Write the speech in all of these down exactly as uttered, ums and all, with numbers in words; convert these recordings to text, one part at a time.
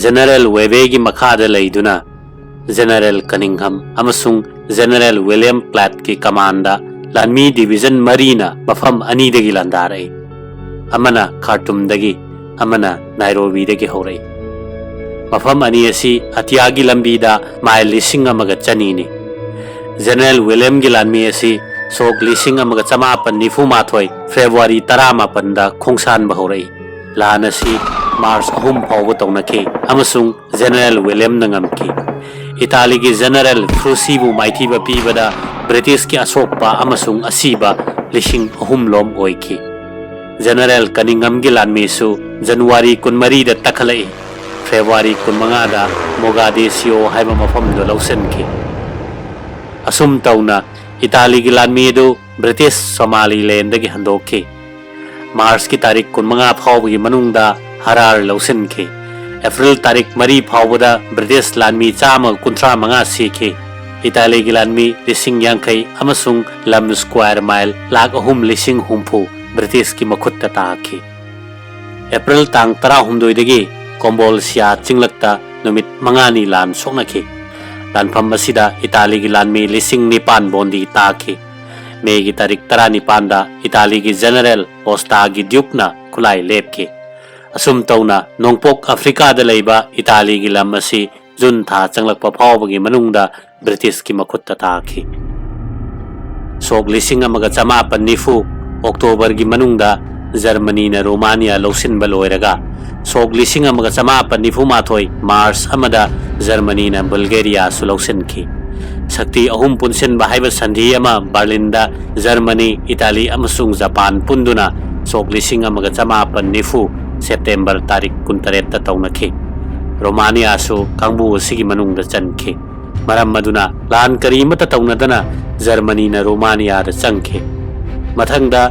General ꯋꯦꯕꯦꯒꯤ ꯃꯈꯥꯗ ꯂꯩꯗꯨꯅ general ꯀꯅꯤꯡꯍꯝ ꯑꯃꯁꯨꯡ ꯖꯦꯅꯔꯦꯜ ꯋꯤꯂꯤꯌꯝ ꯄ꯭ꯂꯥꯠꯀꯤ ꯀꯃꯥꯟꯗ ꯂꯥꯟꯃꯤ ꯗꯤꯕꯤꯖꯟ ꯃꯔꯤꯅ ꯃꯐꯝ ꯑꯅꯤꯗꯒꯤ ꯂꯥꯟꯗꯥꯔꯛꯏ꯫ ꯑꯃꯅ ꯈꯥꯔꯇꯨꯝꯗꯒꯤ, ꯑꯃꯅ ꯅꯥꯏꯔꯣꯕꯤꯗꯒꯤ ꯍꯧꯔꯛꯏ꯫ ꯃꯐꯝ ꯑꯅꯤ ꯑꯁꯤ ꯑꯇꯤꯌꯥꯒꯤ ꯂꯝꯕꯤꯗ ꯃꯥꯏꯜ ꯂꯤꯁꯤꯡ ꯑꯃꯒ ꯆꯅꯤꯅꯤ꯫ ꯖꯦꯅꯔꯦꯜ ꯋꯤꯂꯤꯌꯝꯒꯤ ꯂꯥꯟꯃꯤ ꯑꯁꯤ ꯁꯣꯛ ꯂꯤꯁꯤꯡ ꯑꯃꯒ ꯆꯃꯥꯄꯟ ꯅꯤꯐꯨ ꯃꯥꯊꯣꯏ ꯐꯦꯕ꯭ꯔꯨꯋꯥꯔꯤ ꯇꯔꯥꯃꯥꯄꯟꯗ ꯈꯣꯡꯁꯥꯟꯕ ꯍꯧꯔꯛꯏ꯫ ꯂꯥꯟ ꯑꯁꯤ ꯃꯥꯔꯆ ꯑꯍꯨꯝ ꯐꯥꯎꯕ ꯇꯧꯅꯈꯤ ꯑꯃꯁꯨꯡ ꯖꯦꯅꯔꯦꯜ ꯋꯤꯂꯤꯌꯝꯅ ꯉꯝꯈꯤ꯫ ꯏꯇꯥꯂꯤꯒꯤ ꯖꯦꯅꯔꯦꯜ ꯐ꯭ꯔꯨꯁꯤꯕꯨ ꯃꯥꯏꯊꯤꯕ ꯄꯤꯕꯗ ꯕ꯭ꯔꯤꯇꯤꯁꯀꯤ ꯑꯁꯣꯛꯄ ꯑꯃꯁꯨꯡ ꯑꯁꯤꯕ ꯂꯤꯁꯤꯡ ꯑꯍꯨꯝ ꯂꯣꯝ ꯑꯣꯏꯈꯤ꯫ ꯖꯦꯅꯔꯦꯜ ꯀꯅꯤꯡꯍꯝꯒꯤ ꯂꯥꯟꯃꯤꯁꯨ ꯖꯅꯋꯥꯔꯤ ꯀꯨꯟꯃꯔꯤꯗ ꯇꯛꯈꯠꯂꯛꯏ꯫ ꯐꯦꯕ꯭ꯔꯨꯋꯥꯔꯤ ꯀꯨꯟꯃꯉꯥꯗ ꯃꯣꯒꯥꯗꯦꯁꯤꯌꯣ ꯍꯥꯏꯕ ꯃꯐꯝꯗꯨ ꯂꯧꯁꯤꯟꯈꯤ꯫ ꯑꯁꯨꯝ ꯇꯧꯅ ꯏꯇꯥꯂꯤꯒꯤ ꯂꯥꯟꯃꯤ ꯑꯗꯨ ꯕ꯭ꯔꯤꯇꯤꯁ ꯁꯣꯃꯥꯂꯤꯂꯦꯟꯗꯒꯤ ꯍꯟꯗꯣꯛꯈꯤ꯫ ꯃꯥꯔꯆꯀꯤ ꯇꯥꯔꯤꯛ ꯀꯨꯟꯃꯉꯥ ꯐꯥꯎꯕꯒꯤ ꯃꯅꯨꯡꯗ ꯍꯔꯥꯔ ꯂꯧꯁꯤꯟꯈꯤ꯫ ꯑꯦꯄ꯭ꯔꯤꯜ ꯇꯥꯔꯤꯛ ꯃꯔꯤ ꯐꯥꯎꯕꯗ ꯕ꯭ꯔꯤꯇꯤꯁ ꯂꯥꯟꯃꯤ ꯆꯥꯝꯃꯒ ꯀꯨꯟꯊ꯭ꯔꯥ ꯃꯉꯥ ꯁꯤꯈꯤ꯫ ꯏꯇꯥꯂꯤꯒꯤ ꯂꯥꯟꯃꯤ ꯂꯤꯁꯤꯡ ꯌꯥꯡꯈꯩ ꯑꯃꯁꯨꯡ ꯂꯝ ꯁ꯭ꯀ꯭ꯋꯥꯔ ꯃꯥꯏꯜ ꯂꯥꯈ ꯑꯍꯨꯝ ꯂꯤꯁꯤꯡ ꯍꯨꯝꯐꯨ ꯕ꯭ꯔꯤꯇꯤꯁꯀꯤ ꯃꯈꯨꯠꯇ ꯇꯥꯈꯤ꯫ ꯑꯦꯄ꯭ꯔꯤꯜ ꯇꯥꯡ ꯇꯔꯥꯍꯨꯝꯗꯣꯏꯗꯒꯤ ꯀꯣꯝꯕꯣꯜꯁꯤꯌꯥ ꯆꯤꯡꯂꯛꯇ ꯅꯨꯃꯤꯠ ꯃꯉꯥꯅꯤ ꯂꯥꯟ ꯁꯣꯛꯅꯈꯤ꯫ ꯂꯥꯟꯐꯝ ꯑꯁꯤꯗ ꯏꯇꯥꯂꯤꯒꯤ ꯂꯥꯟꯃꯤ ꯂꯤꯁꯤꯡ ꯅꯤꯄꯥꯟ ꯕꯣꯟꯗꯤ ꯇꯥꯈꯤ꯫ ꯃꯦꯒꯤ ꯇꯥꯔꯤꯛ ꯇꯔꯥꯅꯤꯄꯥꯟꯗ ꯏꯇꯥꯂꯤꯒꯤ ꯖꯦꯅꯔꯦꯜ ꯑꯣꯁꯇꯥꯒꯤ ꯗ꯭ꯌꯨꯛꯅ ꯈꯨꯠꯂꯥꯏ ꯂꯦꯞꯈꯤ꯫ ꯑꯁꯨꯝ ꯇꯧꯅ ꯅꯣꯡꯄꯣꯛ ꯑꯐ꯭ꯔꯤꯀꯥꯗ ꯂꯩꯕ ꯏꯇꯥꯂꯤꯒꯤ ꯂꯝ ꯑꯁꯤ ꯖꯨꯟ ꯊꯥ ꯆꯪꯂꯛꯄ ꯐꯥꯎꯕꯒꯤ ꯃꯅꯨꯡꯗ ꯕ꯭ꯔꯤꯇꯤꯁꯀꯤ ꯃꯈꯨꯠꯇ ꯇꯥꯈꯤ꯫ ꯁꯣꯛ ꯂꯤꯁꯤꯡ ꯑꯃꯒ ꯆꯃꯥꯄꯟ ꯅꯤꯐꯨ ꯑꯣꯛꯇꯣꯕꯔꯒꯤ ꯃꯅꯨꯡꯗ ꯖꯔꯃꯅꯤꯅ ꯔꯣꯃꯥꯅꯤꯌꯥ ꯂꯧꯁꯤꯟꯕ ꯂꯣꯏꯔꯒ, ꯁꯣꯛ ꯂꯤꯁꯤꯡ ꯑꯃꯒ ꯆꯃꯥꯄꯟ ꯅꯤꯐꯨ ꯃꯥꯊꯣꯏ ꯃꯥꯔꯆ ꯑꯃꯗ ꯖꯔꯃꯅꯤꯅ ꯕꯜꯒꯦꯔꯤꯌꯥꯁꯨ ꯂꯧꯁꯤꯟꯈꯤ꯫ ꯁꯛꯇꯤ ꯑꯍꯨꯝ ꯄꯨꯟꯁꯤꯟꯕ ꯍꯥꯏꯕ ꯁꯟꯙꯤ ꯑꯃ ꯕꯔꯂꯤꯟꯗ ꯖꯔꯃꯅꯤ, ꯏꯇꯥꯂꯤ ꯑꯃꯁꯨꯡ ꯖꯄꯥꯟ ꯄꯨꯟꯗꯨꯅ ꯁꯣꯛ ꯂꯤꯁꯤꯡ ꯑꯃꯒ ꯆꯃꯥꯄꯟ ꯅꯤꯐꯨ ꯁꯦꯞꯇꯦꯝꯕꯔ ꯇꯥꯔꯤꯛ ꯀꯨꯟꯇꯔꯦꯠꯇ ꯇꯧꯅꯈꯤ꯫ ꯔꯣꯃꯥꯅꯤꯌꯥꯁꯨ ꯀꯥꯡꯕꯨ ꯑꯁꯤꯒꯤ ꯃꯅꯨꯡꯗ ꯆꯟꯈꯤ꯫ ꯃꯔꯝ ꯑꯗꯨꯅ ꯂꯥꯟ ꯀꯔꯤꯃꯠꯇ ꯇꯧꯅꯗꯅ ꯖꯔꯃꯅꯤꯅ ꯔꯣꯃꯥꯅꯤꯌꯥꯗ ꯆꯪꯈꯤ꯫ ꯃꯊꯪꯗ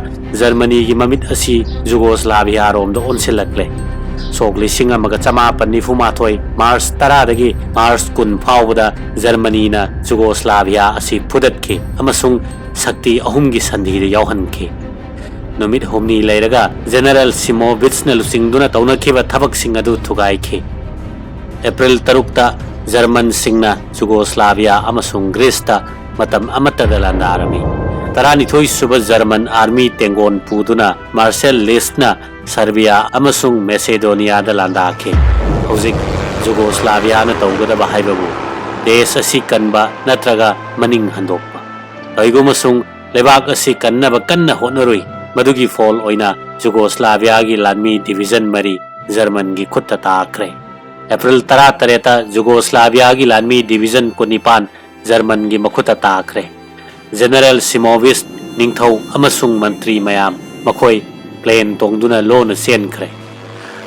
ꯖꯔꯃꯅꯤꯒꯤ ꯃꯃꯤꯠ ꯑꯁꯤ ꯖꯨꯒꯣꯁꯂꯥꯚꯤꯌꯥꯔꯣꯝꯗ ꯑꯣꯟꯁꯤꯜꯂꯛꯂꯦ꯫ ꯁꯣꯛ ꯂꯤꯁꯤꯡ ꯑꯃꯒ ꯆꯃꯥꯄꯟ ꯅꯤꯐꯨ ꯃꯥꯊꯣꯏ ꯃꯥꯔꯆ ꯇꯔꯥꯗꯒꯤ ꯃꯥꯔꯆ ꯀꯨꯟ ꯐꯥꯎꯕꯗ ꯖꯔꯃꯅꯤꯅ ꯖꯨꯒꯣꯁꯂꯥꯚꯤꯌꯥ ꯑꯁꯤ ꯐꯨꯗꯠꯈꯤ ꯑꯃꯁꯨꯡ ꯁꯛꯇꯤ ꯑꯍꯨꯝꯒꯤ ꯁꯟꯙꯤꯗ ꯌꯥꯎꯍꯟꯈꯤ꯫ ꯅꯨꯃꯤꯠ ꯍꯨꯝꯅꯤ ꯂꯩꯔꯒ ꯖꯦꯅꯔꯦꯜ ꯁꯤꯃꯣꯚꯤꯠꯁꯅ ꯂꯨꯆꯤꯡꯗꯨꯅ ꯇꯧꯅꯈꯤꯕ ꯊꯕꯛꯁꯤꯡ ꯑꯗꯨ ꯊꯨꯒꯥꯏꯈꯤ꯫ ꯑꯦꯄ꯭ꯔꯤꯜ ꯇꯔꯨꯛꯇ ꯖꯔꯃꯟꯁꯤꯡꯅ ꯖꯨꯒꯣꯁꯂꯥꯚꯤꯌꯥ ꯑꯃꯁꯨꯡ ꯒ꯭ꯔꯤꯁꯇ ꯃꯇꯝ ꯑꯃꯠꯇꯗ ꯂꯥꯟꯗꯥꯔꯝꯃꯤ꯫ ꯇꯔꯥꯅꯤꯊꯣꯏ ꯁꯨꯕ ꯖꯔꯃꯟ ꯑꯥꯔꯃꯤ ꯇꯦꯡꯒꯣꯟ ꯄꯨꯗꯨꯅ ꯃꯥꯔꯁꯦꯜ ꯂꯤꯁꯅ ꯁꯔꯕꯤꯌꯥ ꯑꯃꯁꯨꯡ ꯃꯦꯁꯦꯗꯣꯅꯤꯌꯥꯗ ꯂꯥꯟꯗꯥꯈꯤ꯫ ꯍꯧꯖꯤꯛ ꯖꯨꯒꯣꯁꯂꯥꯚꯤꯌꯥꯅ ꯇꯧꯒꯗꯕ ꯍꯥꯏꯕꯕꯨ ꯗꯦꯁ ꯑꯁꯤ ꯀꯟꯕ ꯅꯠꯇ꯭ꯔꯒ ꯃꯅꯤꯡ ꯍꯟꯗꯣꯛꯄ꯫ ꯀꯔꯤꯒꯨꯝꯕꯁꯨꯡ ꯂꯩꯕꯥꯛ ꯑꯁꯤ ꯀꯟꯅꯕ ꯀꯟꯅ ꯍꯣꯠꯅꯔꯨꯏ, ꯃꯗꯨꯒꯤ ꯐꯣꯜ ꯑꯣꯏꯅ ꯖꯨꯒꯣꯁꯂꯥꯚꯤꯌꯥꯒꯤ ꯂꯥꯟꯃꯤ ꯗꯤꯕꯤꯖꯟ ꯃꯔꯤ ꯖꯔꯃꯟꯒꯤ ꯈꯨꯠꯇ ꯇꯥꯈ꯭ꯔꯦ꯫ ꯑꯦꯄ꯭ꯔꯤꯜ ꯇꯔꯥꯇꯔꯦꯠꯇ ꯖꯨꯒꯣꯁꯂꯥꯚꯤꯌꯥꯒꯤ ꯂꯥꯟꯃꯤ ꯗꯤꯕꯤꯖꯟ ꯀꯨꯟꯅꯤꯄꯥꯟ ꯖꯔꯃꯟꯒꯤ ꯃꯈꯨꯠꯇ ꯇꯥꯈ꯭ꯔꯦ꯫ ꯖꯦꯅꯔꯦꯜ ꯁꯤꯃꯣꯚꯤꯁ, ꯅꯤꯡꯊꯧ ꯑꯃꯁꯨꯡ ꯃꯟꯇ꯭ꯔꯤ ꯃꯌꯥꯝ ꯃꯈꯣꯏ ꯄ꯭ꯂꯦꯟ ꯇꯣꯡꯗꯨꯅ ꯂꯣꯟꯅ ꯆꯦꯟꯈ꯭ꯔꯦ꯫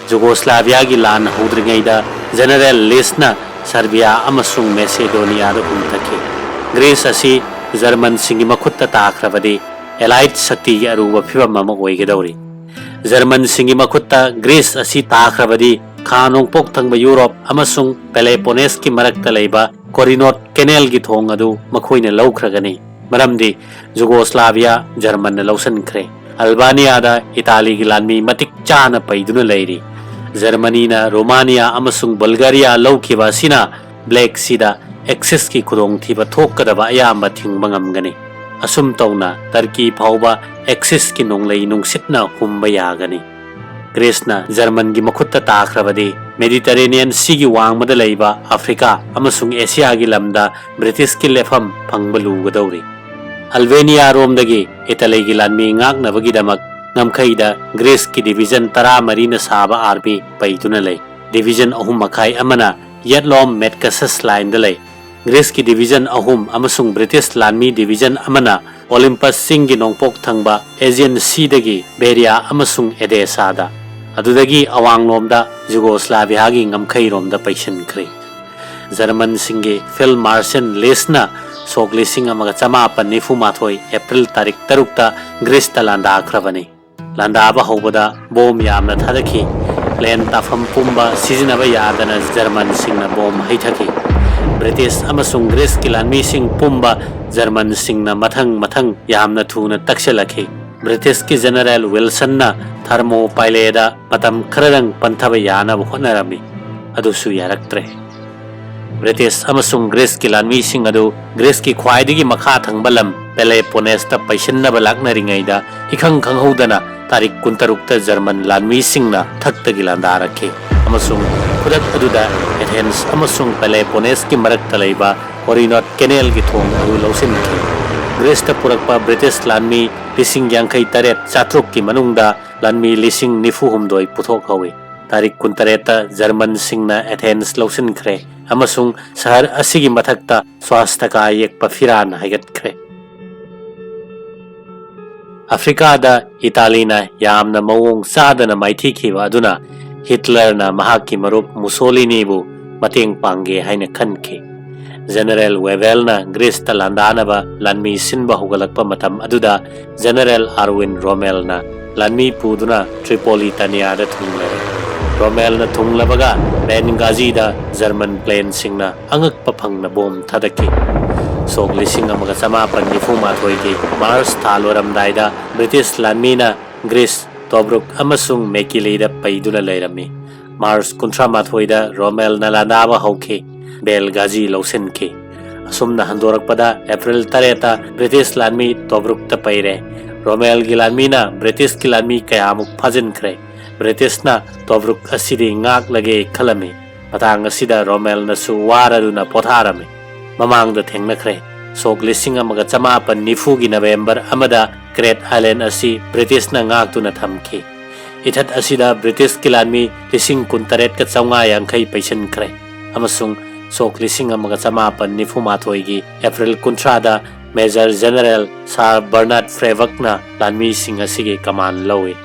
ꯖꯨꯒꯣꯁꯂꯥꯚꯤꯌꯥꯒꯤ ꯂꯥꯟ ꯍꯧꯗ꯭ꯔꯤꯉꯩꯗ ꯖꯦꯅꯔꯦꯜ ꯂꯤꯁꯅ ꯁꯔꯕꯤꯌꯥ ꯑꯃꯁꯨꯡ ꯃꯦꯁꯦꯗꯣꯅꯤꯌꯥꯗ ꯍꯨꯝꯊꯈꯤ꯫ ꯒ꯭ꯔꯤꯁ ꯑꯁꯤ ꯖꯔꯃꯟꯁꯤꯡꯒꯤ ꯃꯈꯨꯠꯇ ꯇꯥꯈ꯭ꯔꯕꯗꯤ ꯑꯦꯂꯥꯏꯠ ꯁꯛꯇꯤꯒꯤ ꯑꯔꯨꯕ ꯐꯤꯚꯝ ꯑꯃ ꯑꯣꯏꯒꯗꯧꯔꯤ꯫ ꯖꯔꯃꯟꯁꯤꯡꯒꯤ ꯃꯈꯨꯠꯇ ꯒ꯭ꯔꯤꯁ ꯑꯁꯤ ꯇꯥꯈ꯭ꯔꯕꯗꯤ ꯈꯥ ꯅꯣꯡꯄꯣꯛ ꯊꯪꯕ ꯌꯨꯔꯣꯞ ꯑꯃꯁꯨꯡ ꯄꯦꯂꯦꯄꯣꯅꯦꯁꯀꯤ ꯃꯔꯛꯇ ꯂꯩꯕ ꯀꯣꯔꯤꯅꯣꯠ ꯀꯦꯅꯦꯜꯒꯤ ꯊꯣꯡ ꯑꯗꯨ ꯃꯈꯣꯏꯅ ꯂꯧꯈ꯭ꯔꯒꯅꯤ, ꯃꯔꯝꯗꯤ ꯖꯨꯒꯣꯁꯂꯥꯚꯤꯌꯥ ꯖꯔꯃꯟꯅ ꯂꯧꯁꯤꯟꯈ꯭ꯔꯦ꯫ ꯑꯜꯕꯥꯅꯤꯌꯥꯗ ꯏꯇꯥꯂꯤꯒꯤ ꯂꯥꯟꯃꯤ ꯃꯇꯤꯛ ꯆꯥꯅ ꯄꯩꯗꯨꯅ ꯂꯩꯔꯤ꯫ ꯖꯔꯃꯅꯤꯅ ꯔꯣꯃꯥꯅꯤꯌꯥ ꯑꯃꯁꯨꯡ ꯕꯜꯒꯥꯔꯤꯌꯥ ꯂꯧꯈꯤꯕ ꯑꯁꯤꯅ ꯕ꯭ꯂꯦꯛ ꯁꯤꯗ ꯑꯦꯛꯁꯤꯁꯀꯤ ꯈꯨꯗꯣꯡꯊꯤꯕ ꯊꯣꯛꯀꯗꯕ ꯑꯌꯥꯝꯕ ꯊꯤꯡꯕ ꯉꯝꯒꯅꯤ꯫ ꯑꯁꯨꯝ ꯇꯧꯅ ꯇꯔꯀꯤ ꯐꯥꯎꯕ ꯑꯦꯛꯁꯤꯁꯀꯤ ꯅꯣꯡꯂꯩ ꯅꯨꯡꯁꯤꯠꯅ ꯍꯨꯝꯕ ꯌꯥꯒꯅꯤ꯫ ꯒ꯭ꯔꯤꯁꯅ ꯖꯔꯃꯟꯒꯤ ꯃꯈꯨꯠꯇ ꯇꯥꯈ꯭ꯔꯕꯗꯤ ꯃꯦꯗꯤꯇꯔꯦꯅꯤꯌꯟ ꯁꯤꯒꯤ ꯋꯥꯡꯃꯗ ꯂꯩꯕ ꯑꯐ꯭ꯔꯤꯀꯥ ꯑꯃꯁꯨꯡ ꯑꯦꯁꯤꯌꯥꯒꯤ ꯂꯝꯗ ꯕ꯭ꯔꯤꯇꯤꯁꯀꯤ ꯂꯦꯞꯐꯝ ꯐꯪꯕ ꯂꯨꯒꯗꯧꯔꯤ꯫ ꯑꯜꯕꯦꯅꯤꯌꯥꯔꯣꯝꯗꯒꯤ ꯏꯇꯥꯂꯤꯒꯤ ꯂꯥꯟꯃꯤ ꯉꯥꯛꯅꯕꯒꯤꯗꯃꯛ ꯉꯝꯈꯩꯗ ꯒ꯭ꯔꯤꯁꯀꯤ ꯗꯤꯕꯤꯖꯟ ꯇꯔꯥꯃꯔꯤꯅ ꯁꯥꯕ ꯑꯥꯔꯃꯤ ꯄꯩꯗꯨꯅ ꯂꯩ꯫ ꯗꯤꯕꯤꯖꯟ ꯑꯍꯨꯝ ꯃꯈꯥꯏ ꯑꯃꯅ ꯌꯦꯠꯂꯣꯝ ꯃꯦꯠꯀꯁꯁ ꯂꯥꯏꯟꯗ ꯂꯩ꯫ ꯒ꯭ꯔꯤꯁꯀꯤ ꯗꯤꯕꯤꯖꯟ ꯑꯍꯨꯝ ꯑꯃꯁꯨꯡ ꯕ꯭ꯔꯤꯇꯤꯁ ꯂꯥꯟꯃꯤ ꯗꯤꯕꯤꯖꯟ ꯑꯃꯅ ꯑꯣꯂꯤꯝꯄꯁ ꯆꯤꯡꯒꯤ ꯅꯣꯡꯄꯣꯛ ꯊꯪꯕ ꯑꯦꯖꯤꯌꯟ ꯁꯤꯗꯒꯤ ꯕꯦꯔꯤꯌꯥ ꯑꯃꯁꯨꯡ ꯑꯦꯗꯦꯁꯥꯗ, ꯑꯗꯨꯗꯒꯤ ꯑꯋꯥꯡꯂꯣꯝꯗ ꯖꯨꯒꯣꯁꯂꯥꯚꯤꯌꯥꯒꯤ ꯉꯝꯈꯩꯔꯣꯝꯗ ꯄꯩꯁꯤꯟꯈ꯭ꯔꯦ꯫ ꯖꯔꯃꯟꯁꯤꯡꯒꯤ ꯐꯤꯜꯗ ꯃꯥꯔꯁꯦꯜ ꯂꯤꯁꯅ ꯁꯣꯛ ꯂꯤꯁꯤꯡ ꯑꯃꯒ ꯆꯃꯥꯄꯟ ꯅꯤꯐꯨ ꯃꯥꯊꯣꯏ ꯑꯦꯄ꯭ꯔꯤꯜ ꯇꯥꯔꯤꯛ ꯇꯔꯨꯛꯇ ꯒ꯭ꯔꯤꯁꯇ ꯂꯥꯟꯗꯥꯈ꯭ꯔꯕꯅꯤ꯫ ꯂꯥꯟꯗꯥꯕ ꯍꯧꯕꯗ ꯕꯣꯝ ꯌꯥꯝꯅ ꯊꯥꯗꯈꯤ꯫ ꯄ꯭ꯂꯦꯟ ꯇꯥꯐꯝ ꯄꯨꯝꯕ ꯁꯤꯖꯤꯟꯅꯕ ꯌꯥꯗꯅ ꯖꯔꯃꯟꯁꯤꯡꯅ ꯕꯣꯝ ꯍꯩꯊꯈꯤ꯫ ꯕ꯭ꯔꯤꯇꯤꯁ ꯑꯃꯁꯨꯡ ꯒ꯭ꯔꯤꯁꯀꯤ ꯂꯥꯟꯃꯤꯁꯤꯡ ꯄꯨꯝꯕ ꯖꯔꯃꯟꯁꯤꯡꯅ ꯃꯊꯪ ꯃꯊꯪ ꯌꯥꯝꯅ ꯊꯨꯅ ꯇꯛꯁꯤꯜꯂꯛꯈꯤ꯫ ꯕ꯭ꯔꯤꯇꯤꯁꯀꯤ ꯖꯦꯅꯔꯦꯜ ꯋꯤꯜꯁꯟꯅ ꯊꯔꯃꯣꯄꯥꯏꯂꯦꯗ ꯃꯇꯝ ꯈꯔꯗꯪ ꯄꯟꯊꯕ ꯌꯥꯅꯕ ꯍꯣꯠꯅꯔꯝꯃꯤ꯫ ꯑꯗꯨꯁꯨ ꯌꯥꯔꯛꯇ꯭ꯔꯦ꯫ ꯕ꯭ꯔꯤꯇꯤꯁ ꯑꯃꯁꯨꯡ ꯒ꯭ꯔꯤꯁꯀꯤ ꯂꯥꯟꯃꯤꯁꯤꯡ ꯑꯗꯨ ꯒ꯭ꯔꯤꯁꯀꯤ ꯈ꯭ꯋꯥꯏꯗꯒꯤ ꯃꯈꯥ ꯊꯪꯕ ꯂꯝ ꯄꯦꯂꯦꯄꯣꯅꯦꯁꯇ ꯄꯩꯁꯤꯟꯅꯕ ꯂꯥꯛꯅꯔꯤꯉꯩꯗ, ꯏꯈꯪ ꯈꯪꯍꯧꯗꯅ ꯇꯥꯔꯤꯛ ꯀꯨꯟꯇꯔꯨꯛꯇ ꯖꯔꯃꯟ ꯂꯥꯟꯃꯤꯁꯤꯡꯅ ꯊꯛꯇꯒꯤ ꯂꯥꯟꯗꯥꯔꯛꯈꯤ, ꯑꯃꯁꯨꯡ ꯈꯨꯗꯛ ꯑꯗꯨꯗ ꯑꯦꯊꯦꯟꯁ ꯑꯃꯁꯨꯡ ꯄꯦꯂꯦꯄꯣꯅꯦꯁꯀꯤ ꯃꯔꯛꯇ ꯂꯩꯕ ꯀꯣꯔꯤꯅꯣꯠ ꯀꯦꯅꯦꯜꯒꯤ ꯊꯣꯡ ꯑꯗꯨ ꯂꯧꯁꯤꯟꯈꯤ꯫ ꯒ꯭ꯔꯤꯁꯇ ꯄꯨꯔꯛꯄ ꯕ꯭ꯔꯤꯇꯤꯁ ꯂꯥꯟꯃꯤ ꯂꯤꯁꯤꯡ ꯌꯥꯡꯈꯩ ꯇꯔꯦꯠ ꯆꯥꯇ꯭ꯔꯨꯛꯀꯤ ꯃꯅꯨꯡꯗ ꯂꯥꯟꯃꯤ ꯂꯤꯁꯤꯡ ꯅꯤꯐꯨ ꯍꯨꯝꯗꯣꯏ ꯄꯨꯊꯣꯛꯍꯧꯏ꯫ ꯇꯥꯔꯤꯛ ꯀꯨꯟꯇꯔꯦꯠꯇ ꯖꯔꯃꯟꯁꯤꯡꯅ ꯑꯦꯊꯦꯟꯁ ꯂꯧꯁꯤꯟꯈ꯭ꯔꯦ, ꯑꯃꯁꯨꯡ ꯁꯍꯔ ꯑꯁꯤꯒꯤ ꯃꯊꯛꯇ ꯁ꯭ꯋꯥꯁꯇꯀꯥ ꯌꯦꯛꯄ ꯐꯤꯔꯥꯟ ꯍꯥꯏꯒꯠꯈ꯭ꯔꯦ꯫ ꯑꯐ꯭ꯔꯤꯀꯥꯗ ꯏꯇꯥꯂꯤꯅ ꯌꯥꯝꯅ ꯃꯑꯣꯡ ꯆꯥꯗꯅ ꯃꯥꯏꯊꯤꯈꯤꯕ ꯑꯗꯨꯅ ꯍꯤꯠꯂꯔꯅ ꯃꯍꯥꯛꯀꯤ ꯃꯔꯨꯞ ꯃꯨꯁꯣꯂꯤꯅꯤꯕꯨ ꯃꯇꯦꯡ ꯄꯥꯡꯒꯦ ꯍꯥꯏꯅ ꯈꯟꯈꯤ꯫ ꯖꯦꯅꯔꯦꯜ ꯋꯦꯕꯦꯜꯅ ꯒ꯭ꯔꯤꯁꯇ ꯂꯥꯟꯗꯥꯅꯕ ꯂꯥꯟꯃꯤ ꯁꯤꯟꯕ ꯍꯧꯒꯠꯂꯛꯄ ꯃꯇꯝ ꯑꯗꯨꯗ, ꯖꯦꯅꯔꯦꯜ ꯑꯥꯔꯋꯤꯟ ꯔꯣꯃꯦꯜꯅ ꯂꯥꯟꯃꯤ ꯄꯨꯗꯨꯅ ꯇ꯭ꯔꯤꯄꯣꯂꯤꯇꯥꯅꯤꯌꯥꯗ ꯊꯨꯡꯂꯔꯦ꯫ ꯔꯣꯃꯦꯜꯅ ꯊꯨꯡꯂꯕꯒ ꯕꯦꯟꯒꯥꯖꯤꯗ ꯖꯔꯃꯟ ꯄ꯭ꯂꯦꯟꯁꯤꯡꯅ ꯑꯉꯛꯄ ꯐꯪꯅ ꯕꯣꯝ ꯊꯥꯗꯈꯤ꯫ ꯁꯣꯛ ꯂꯤꯁꯤꯡ ꯑꯃꯒ ꯆꯃꯥꯄꯟ ꯅꯤꯐꯨ ꯃꯥꯊꯣꯏꯒꯤ ꯃꯥꯔꯆ ꯊꯥ ꯂꯣꯏꯔꯝꯗꯥꯏꯗ ꯕ꯭ꯔꯤꯇꯤꯁ ꯂꯥꯟꯃꯤꯅ ꯒ꯭ꯔꯤꯁ, ꯇꯣꯕ꯭ꯔꯨꯛ ꯑꯃꯁꯨꯡ ꯃꯦꯀꯤꯂꯤꯗ ꯄꯩꯗꯨꯅ ꯂꯩꯔꯝꯃꯤ꯫ ꯃꯥꯔꯆ ꯀꯨꯟꯊ꯭ꯔꯥ ꯃꯥꯊꯣꯏꯗ ꯔꯣꯃꯦꯜꯅ ꯂꯥꯟꯗꯥꯕ ꯍꯧꯈꯤ꯫ ꯕꯦꯜꯒꯥꯖꯤ ꯂꯧꯁꯤꯟꯈꯤ꯫ ꯑꯁꯨꯝꯅ ꯍꯟꯗꯣꯔꯛꯄꯗ ꯑꯦꯄ꯭ꯔꯤꯜ ꯇꯔꯦꯠꯇ ꯕ꯭ꯔꯤꯇꯤꯁ ꯂꯥꯟꯃꯤ ꯇꯣꯕ꯭ꯔꯨꯛꯇ ꯄꯩꯔꯦ꯫ ꯔꯣꯃꯦꯜꯒꯤ ꯂꯥꯟꯃꯤꯅ ꯕ꯭ꯔꯤꯇꯤꯁꯀꯤ ꯂꯥꯟꯃꯤ ꯀꯌꯥꯃꯨꯛ ꯐꯥꯖꯤꯟꯈ꯭ꯔꯦ꯫ ꯕ꯭ꯔꯤꯇꯤꯁꯅ ꯇꯣꯕ꯭ꯔꯨꯛ ꯑꯁꯤꯗꯤ ꯉꯥꯛꯂꯒꯦ ꯈꯜꯂꯝꯃꯤ꯫ ꯃꯇꯥꯡ ꯑꯁꯤꯗ ꯔꯣꯃꯦꯜꯅꯁꯨ ꯋꯥꯔꯗꯨꯅ ꯄꯣꯊꯥꯔꯝꯃꯤ꯫ ꯃꯃꯥꯡꯗ ꯊꯦꯡꯅꯈ꯭ꯔꯦ꯫ ꯁꯣꯛ ꯂꯤꯁꯤꯡ ꯑꯃꯒ ꯆꯃꯥꯄꯟ ꯅꯤꯐꯨꯒꯤ ꯅꯕꯦꯝꯕꯔ ꯑꯃꯗ ꯀ꯭ꯔꯦꯠ ꯑꯥꯏꯂꯦꯟ ꯑꯁꯤ ꯕ꯭ꯔꯤꯇꯤꯁꯅ ꯉꯥꯛꯇꯨꯅ ꯊꯝꯈꯤ꯫ ꯏꯊꯠ ꯑꯁꯤꯗ ꯕ꯭ꯔꯤꯇꯤꯁꯀꯤ ꯂꯥꯟꯃꯤ ꯂꯤꯁꯤꯡ ꯀꯨꯟꯇꯔꯦꯠꯀ ꯆꯥꯝꯃꯉꯥ ꯌꯥꯡꯈꯩ ꯄꯩꯁꯤꯟꯈ꯭ꯔꯦ, ꯑꯃꯁꯨꯡ ꯁꯣꯛ ꯂꯤꯁꯤꯡ ꯑꯃꯒ ꯆꯃꯥꯄꯟ ꯅꯤꯐꯨ ꯃꯥꯊꯣꯏꯒꯤ ꯑꯦꯄ꯭ꯔꯤꯜ ꯀꯨꯟꯊ꯭ꯔꯥꯗ ꯃꯦꯖꯔ ꯖꯦꯅꯔꯦꯜ ꯁꯥꯔ ꯕꯔꯅꯥꯔꯗ ꯐ꯭ꯔꯦꯕꯛꯅ ꯂꯥꯟꯃꯤꯁꯤꯡ ꯑꯁꯤꯒꯤ ꯀꯃꯥꯟ ꯂꯧꯏ꯫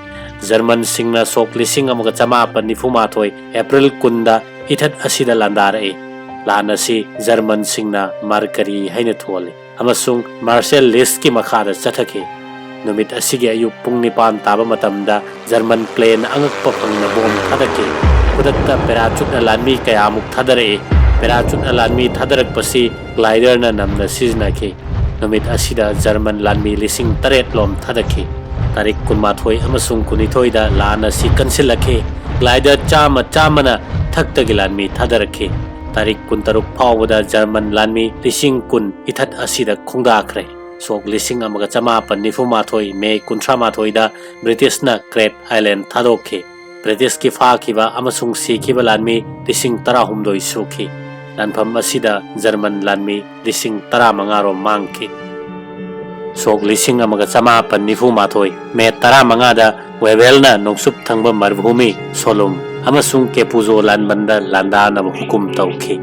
ꯖꯔꯃꯟꯁꯤꯡꯅ ꯁꯣꯛ ꯂꯤꯁꯤꯡ ꯑꯃꯒ ꯆꯃꯥꯄꯟ ꯅꯤꯐꯨ ꯃꯥꯊꯣꯏ ꯑꯦꯄ꯭ꯔꯤꯜ ꯀꯨꯟꯗ ꯏꯊꯠ ꯑꯁꯤꯗ ꯂꯥꯟꯗꯥꯔꯛꯏ꯫ ꯂꯥꯟ ꯑꯁꯤ ꯖꯔꯃꯟꯁꯤꯡꯅ ꯃꯥꯔꯀꯔꯤ ꯍꯥꯏꯅ ꯊꯣꯜꯂꯤ ꯑꯃꯁꯨꯡ ꯃꯥꯔꯁꯦꯜ ꯂꯤꯁꯀꯤ ꯃꯈꯥꯗ ꯆꯠꯊꯈꯤ꯫ ꯅꯨꯃꯤꯠ ꯑꯁꯤꯒꯤ ꯑꯌꯨꯛ ꯄꯨꯡ ꯅꯤꯄꯥꯟ ꯇꯥꯕ ꯃꯇꯝꯗ ꯖꯔꯃꯟ ꯄ꯭ꯂꯦꯟ ꯑꯉꯛꯄ ꯐꯪꯅ ꯕꯣꯝ ꯊꯥꯗꯈꯤ꯫ ꯈꯨꯗꯛꯇ ꯄꯦꯔꯥꯆꯨꯠꯅ ꯂꯥꯟꯃꯤ ꯀꯌꯥꯃꯨꯛ ꯊꯥꯗꯔꯛꯏ꯫ ꯄꯦꯔꯥꯆꯨꯠꯅ ꯂꯥꯟꯃꯤ ꯊꯥꯗꯔꯛꯄꯁꯤ ꯒ꯭ꯂꯥꯏꯗꯔꯅ ꯅꯝꯅ ꯁꯤꯖꯤꯟꯅꯈꯤ꯫ ꯅꯨꯃꯤꯠ ꯑꯁꯤꯗ ꯖꯔꯃꯟ ꯂꯥꯟꯃꯤ ꯂꯤꯁꯤꯡ ꯇꯔꯦꯠ ꯂꯣꯝ ꯊꯥꯗꯈꯤ꯫ ꯇꯥꯔꯤꯛ ꯀꯨꯟꯃꯥꯊꯣꯏ ꯑꯃꯁꯨꯡ ꯀꯨꯟꯅꯤꯊꯣꯏꯗ ꯂꯥꯟ ꯑꯁꯤ ꯀꯟꯁꯤꯜꯂꯛꯈꯤ꯫ ꯒ꯭ꯂꯥꯏꯗꯔ ꯆꯥꯝꯃ ꯆꯥꯝꯃꯅ ꯏꯊꯛꯇꯒꯤ ꯂꯥꯟꯃꯤ ꯊꯥꯗꯔꯛꯈꯤ꯫ ꯇꯥꯔꯤꯛ ꯀꯨꯟꯇꯔꯨꯛ ꯐꯥꯎꯕꯗ ꯖꯔꯃꯟ ꯂꯥꯟꯃꯤ ꯂꯤꯁꯤꯡ ꯀꯨꯟ ꯏꯊꯠ ꯑꯁꯤꯗ ꯈꯣꯡꯗꯥꯈ꯭ꯔꯦ꯫ ꯁꯣꯛ ꯂꯤꯁꯤꯡ ꯑꯃꯒ ꯆꯃꯥꯄꯟ ꯅꯤꯐꯨ ꯃꯥꯊꯣꯏ ꯃꯦ ꯀꯨꯟꯊ꯭ꯔꯥ ꯃꯥꯊꯣꯏꯗ ꯕ꯭ꯔꯤꯇꯤꯁꯅ ꯀ꯭ꯔꯦꯠ ꯑꯥꯏꯂꯦꯟ ꯊꯥꯗꯣꯛꯈꯤ꯫ ꯕ꯭ꯔꯤꯇꯤꯁꯀꯤ ꯐꯥꯈꯤꯕ ꯑꯃꯁꯨꯡ ꯁꯤꯈꯤꯕ ꯂꯥꯟꯃꯤ ꯂꯤꯁꯤꯡ ꯇꯔꯥꯍꯨꯝꯗꯣꯏ ꯁꯨꯈꯤ꯫ ꯂꯥꯟꯐꯝ ꯑꯁꯤꯗ ꯖꯔꯃꯟ ꯂꯥꯟꯃꯤ ꯂꯤꯁꯤꯡ ꯇꯔꯥꯃꯉꯥ ꯔꯣꯝ ꯃꯥꯡꯈꯤ꯫ ꯁꯣꯛ ꯂꯤꯁꯤꯡ ꯑꯃꯒ ꯆꯃꯥꯄꯟ ꯅꯤꯐꯨ ꯃꯥꯊꯣꯏ ꯃꯦ ꯇꯔꯥꯃꯉꯥꯗ ꯋꯦꯕꯦꯜꯅ ꯅꯣꯡꯆꯨꯞ ꯊꯪꯕ ꯃꯔꯚꯨꯃꯤ, ꯁꯣꯂꯨꯝ ꯑꯃꯁꯨꯡ ꯀꯦꯄꯨꯖꯣ ꯂꯥꯟꯕꯟꯗ ꯂꯥꯟꯗꯥꯅꯕ ꯍꯨꯀꯨꯝ ꯇꯧꯈꯤ꯫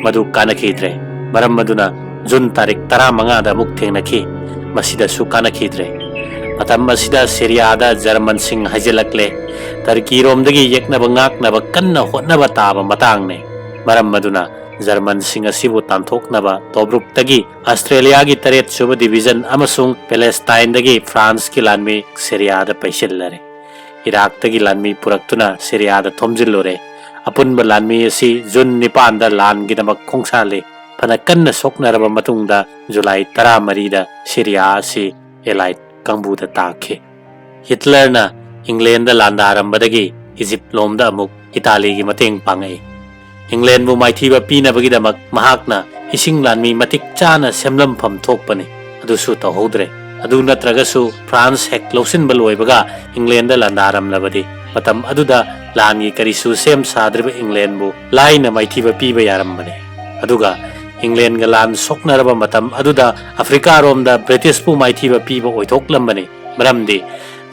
ꯃꯗꯨ ꯀꯥꯟꯅꯈꯤꯗ꯭ꯔꯦ꯫ ꯃꯔꯝ ꯑꯗꯨꯅ ꯖꯨꯟ ꯇꯥꯔꯤꯛ ꯇꯔꯥꯃꯉꯥꯗ ꯑꯃꯨꯛ ꯊꯦꯡꯅꯈꯤ꯫ ꯃꯁꯤꯗꯁꯨ ꯀꯥꯟꯅꯈꯤꯗ꯭ꯔꯦ꯫ ꯃꯇꯝ ꯑꯁꯤꯗ ꯁꯤꯔꯤꯌꯥꯗ ꯖꯔꯃꯟꯁꯤꯡ ꯍꯩꯖꯤꯜꯂꯛꯂꯦ꯫ ꯇꯔꯀꯤꯔꯣꯝꯗꯒꯤ ꯌꯦꯛꯅꯕ ꯉꯥꯛꯅꯕ ꯀꯟꯅ ꯍꯣꯠꯅꯕ ꯇꯥꯕ ꯃꯇꯥꯡꯅꯤ꯫ ꯃꯔꯝ ꯑꯗꯨꯅ ꯖꯔꯃꯟꯁꯤꯡ ꯑꯁꯤꯕꯨ ꯇꯥꯟꯊꯣꯛꯅꯕ ꯇꯣꯕ꯭ꯔꯨꯛꯇꯒꯤ ꯑꯁꯇ꯭ꯔꯦꯂꯤꯌꯥꯒꯤ ꯇꯔꯦꯠ ꯁꯨꯕ ꯗꯤꯕꯤꯖꯟ ꯑꯃꯁꯨꯡ ꯄꯦꯂꯦꯁꯇꯥꯏꯟꯗꯒꯤ ꯐ꯭ꯔꯥꯟꯁꯀꯤ ꯂꯥꯟꯃꯤ ꯁꯤꯔꯤꯌꯥꯗ ꯄꯩꯁꯤꯜꯂꯔꯦ꯫ ꯏꯔꯥꯛꯇꯒꯤ ꯂꯥꯟꯃꯤ ꯄꯨꯔꯛꯇꯨꯅ ꯁꯤꯔꯤꯌꯥꯗ ꯊꯣꯝꯖꯤꯜꯂꯨꯔꯦ꯫ ꯑꯄꯨꯟꯕ ꯂꯥꯟꯃꯤ ꯑꯁꯤ ꯖꯨꯟ ꯅꯤꯄꯥꯟꯗ ꯂꯥꯟꯒꯤꯗꯃꯛ ꯈꯣꯡꯁꯥꯜꯂꯤ꯫ ꯐꯅ ꯀꯟꯅ ꯁꯣꯛꯅꯔꯕ ꯃꯇꯨꯡꯗ ꯖꯨꯂꯥꯏ ꯇꯔꯥꯃꯔꯤꯗ ꯁꯤꯔꯤꯌꯥ ꯑꯁꯤ ꯑꯦꯂꯥꯏꯠ ꯀꯥꯡꯕꯨꯗ ꯇꯥꯈꯤ꯫ ꯍꯤꯠꯂꯔꯅ ꯏꯪꯂꯦꯟꯗ ꯂꯥꯟꯗꯥꯔꯝꯕꯗꯒꯤ ꯏꯖꯤꯞ ꯂꯣꯝꯗ ꯑꯃꯨꯛ ꯏꯇꯥꯂꯤꯒꯤ ꯃꯇꯦꯡ ꯄꯥꯡꯉꯛꯏ꯫ ꯏꯪꯂꯦꯟꯕꯨ ꯃꯥꯏꯊꯤꯕ ꯄꯤꯅꯕꯒꯤꯗꯃꯛ ꯃꯍꯥꯛꯅ ꯏꯁꯤꯡ ꯂꯥꯟꯃꯤ ꯃꯇꯤꯛ ꯆꯥꯅ ꯁꯦꯝꯂꯝꯐꯝ ꯊꯣꯛꯄꯅꯤ꯫ ꯑꯗꯨꯁꯨ ꯇꯧꯍꯧꯗ꯭ꯔꯦ꯫ ꯑꯗꯨ ꯅꯠꯇ꯭ꯔꯒꯁꯨ ꯐ꯭ꯔꯥꯟꯁ ꯍꯦꯛ ꯂꯧꯁꯤꯟꯕ ꯂꯣꯏꯕꯒ ꯏꯪꯂꯦꯟꯗ ꯂꯥꯟꯗꯥꯔꯝꯂꯕꯗꯤ ꯃꯇꯝ ꯑꯗꯨꯗ ꯂꯥꯟꯒꯤ ꯀꯔꯤꯁꯨ ꯁꯦꯝ ꯁꯥꯗ꯭ꯔꯤꯕ ꯏꯪꯂꯦꯟꯕꯨ ꯂꯥꯏꯅ ꯃꯥꯏꯊꯤꯕ ꯄꯤꯕ ꯌꯥꯔꯝꯕꯅꯤ꯫ ꯑꯗꯨꯒ ꯏꯪꯂꯦꯟꯒ ꯂꯥꯟ ꯁꯣꯛꯅꯔꯕ ꯃꯇꯝ ꯑꯗꯨꯗ ꯑꯐ꯭ꯔꯤꯀꯥꯔꯣꯝꯗ ꯕ꯭ꯔꯤꯇꯤꯁꯄꯨ ꯃꯥꯏꯊꯤꯕ ꯄꯤꯕ ꯑꯣꯏꯊꯣꯛꯂꯝꯕꯅꯤ꯫ ꯃꯔꯝꯗꯤ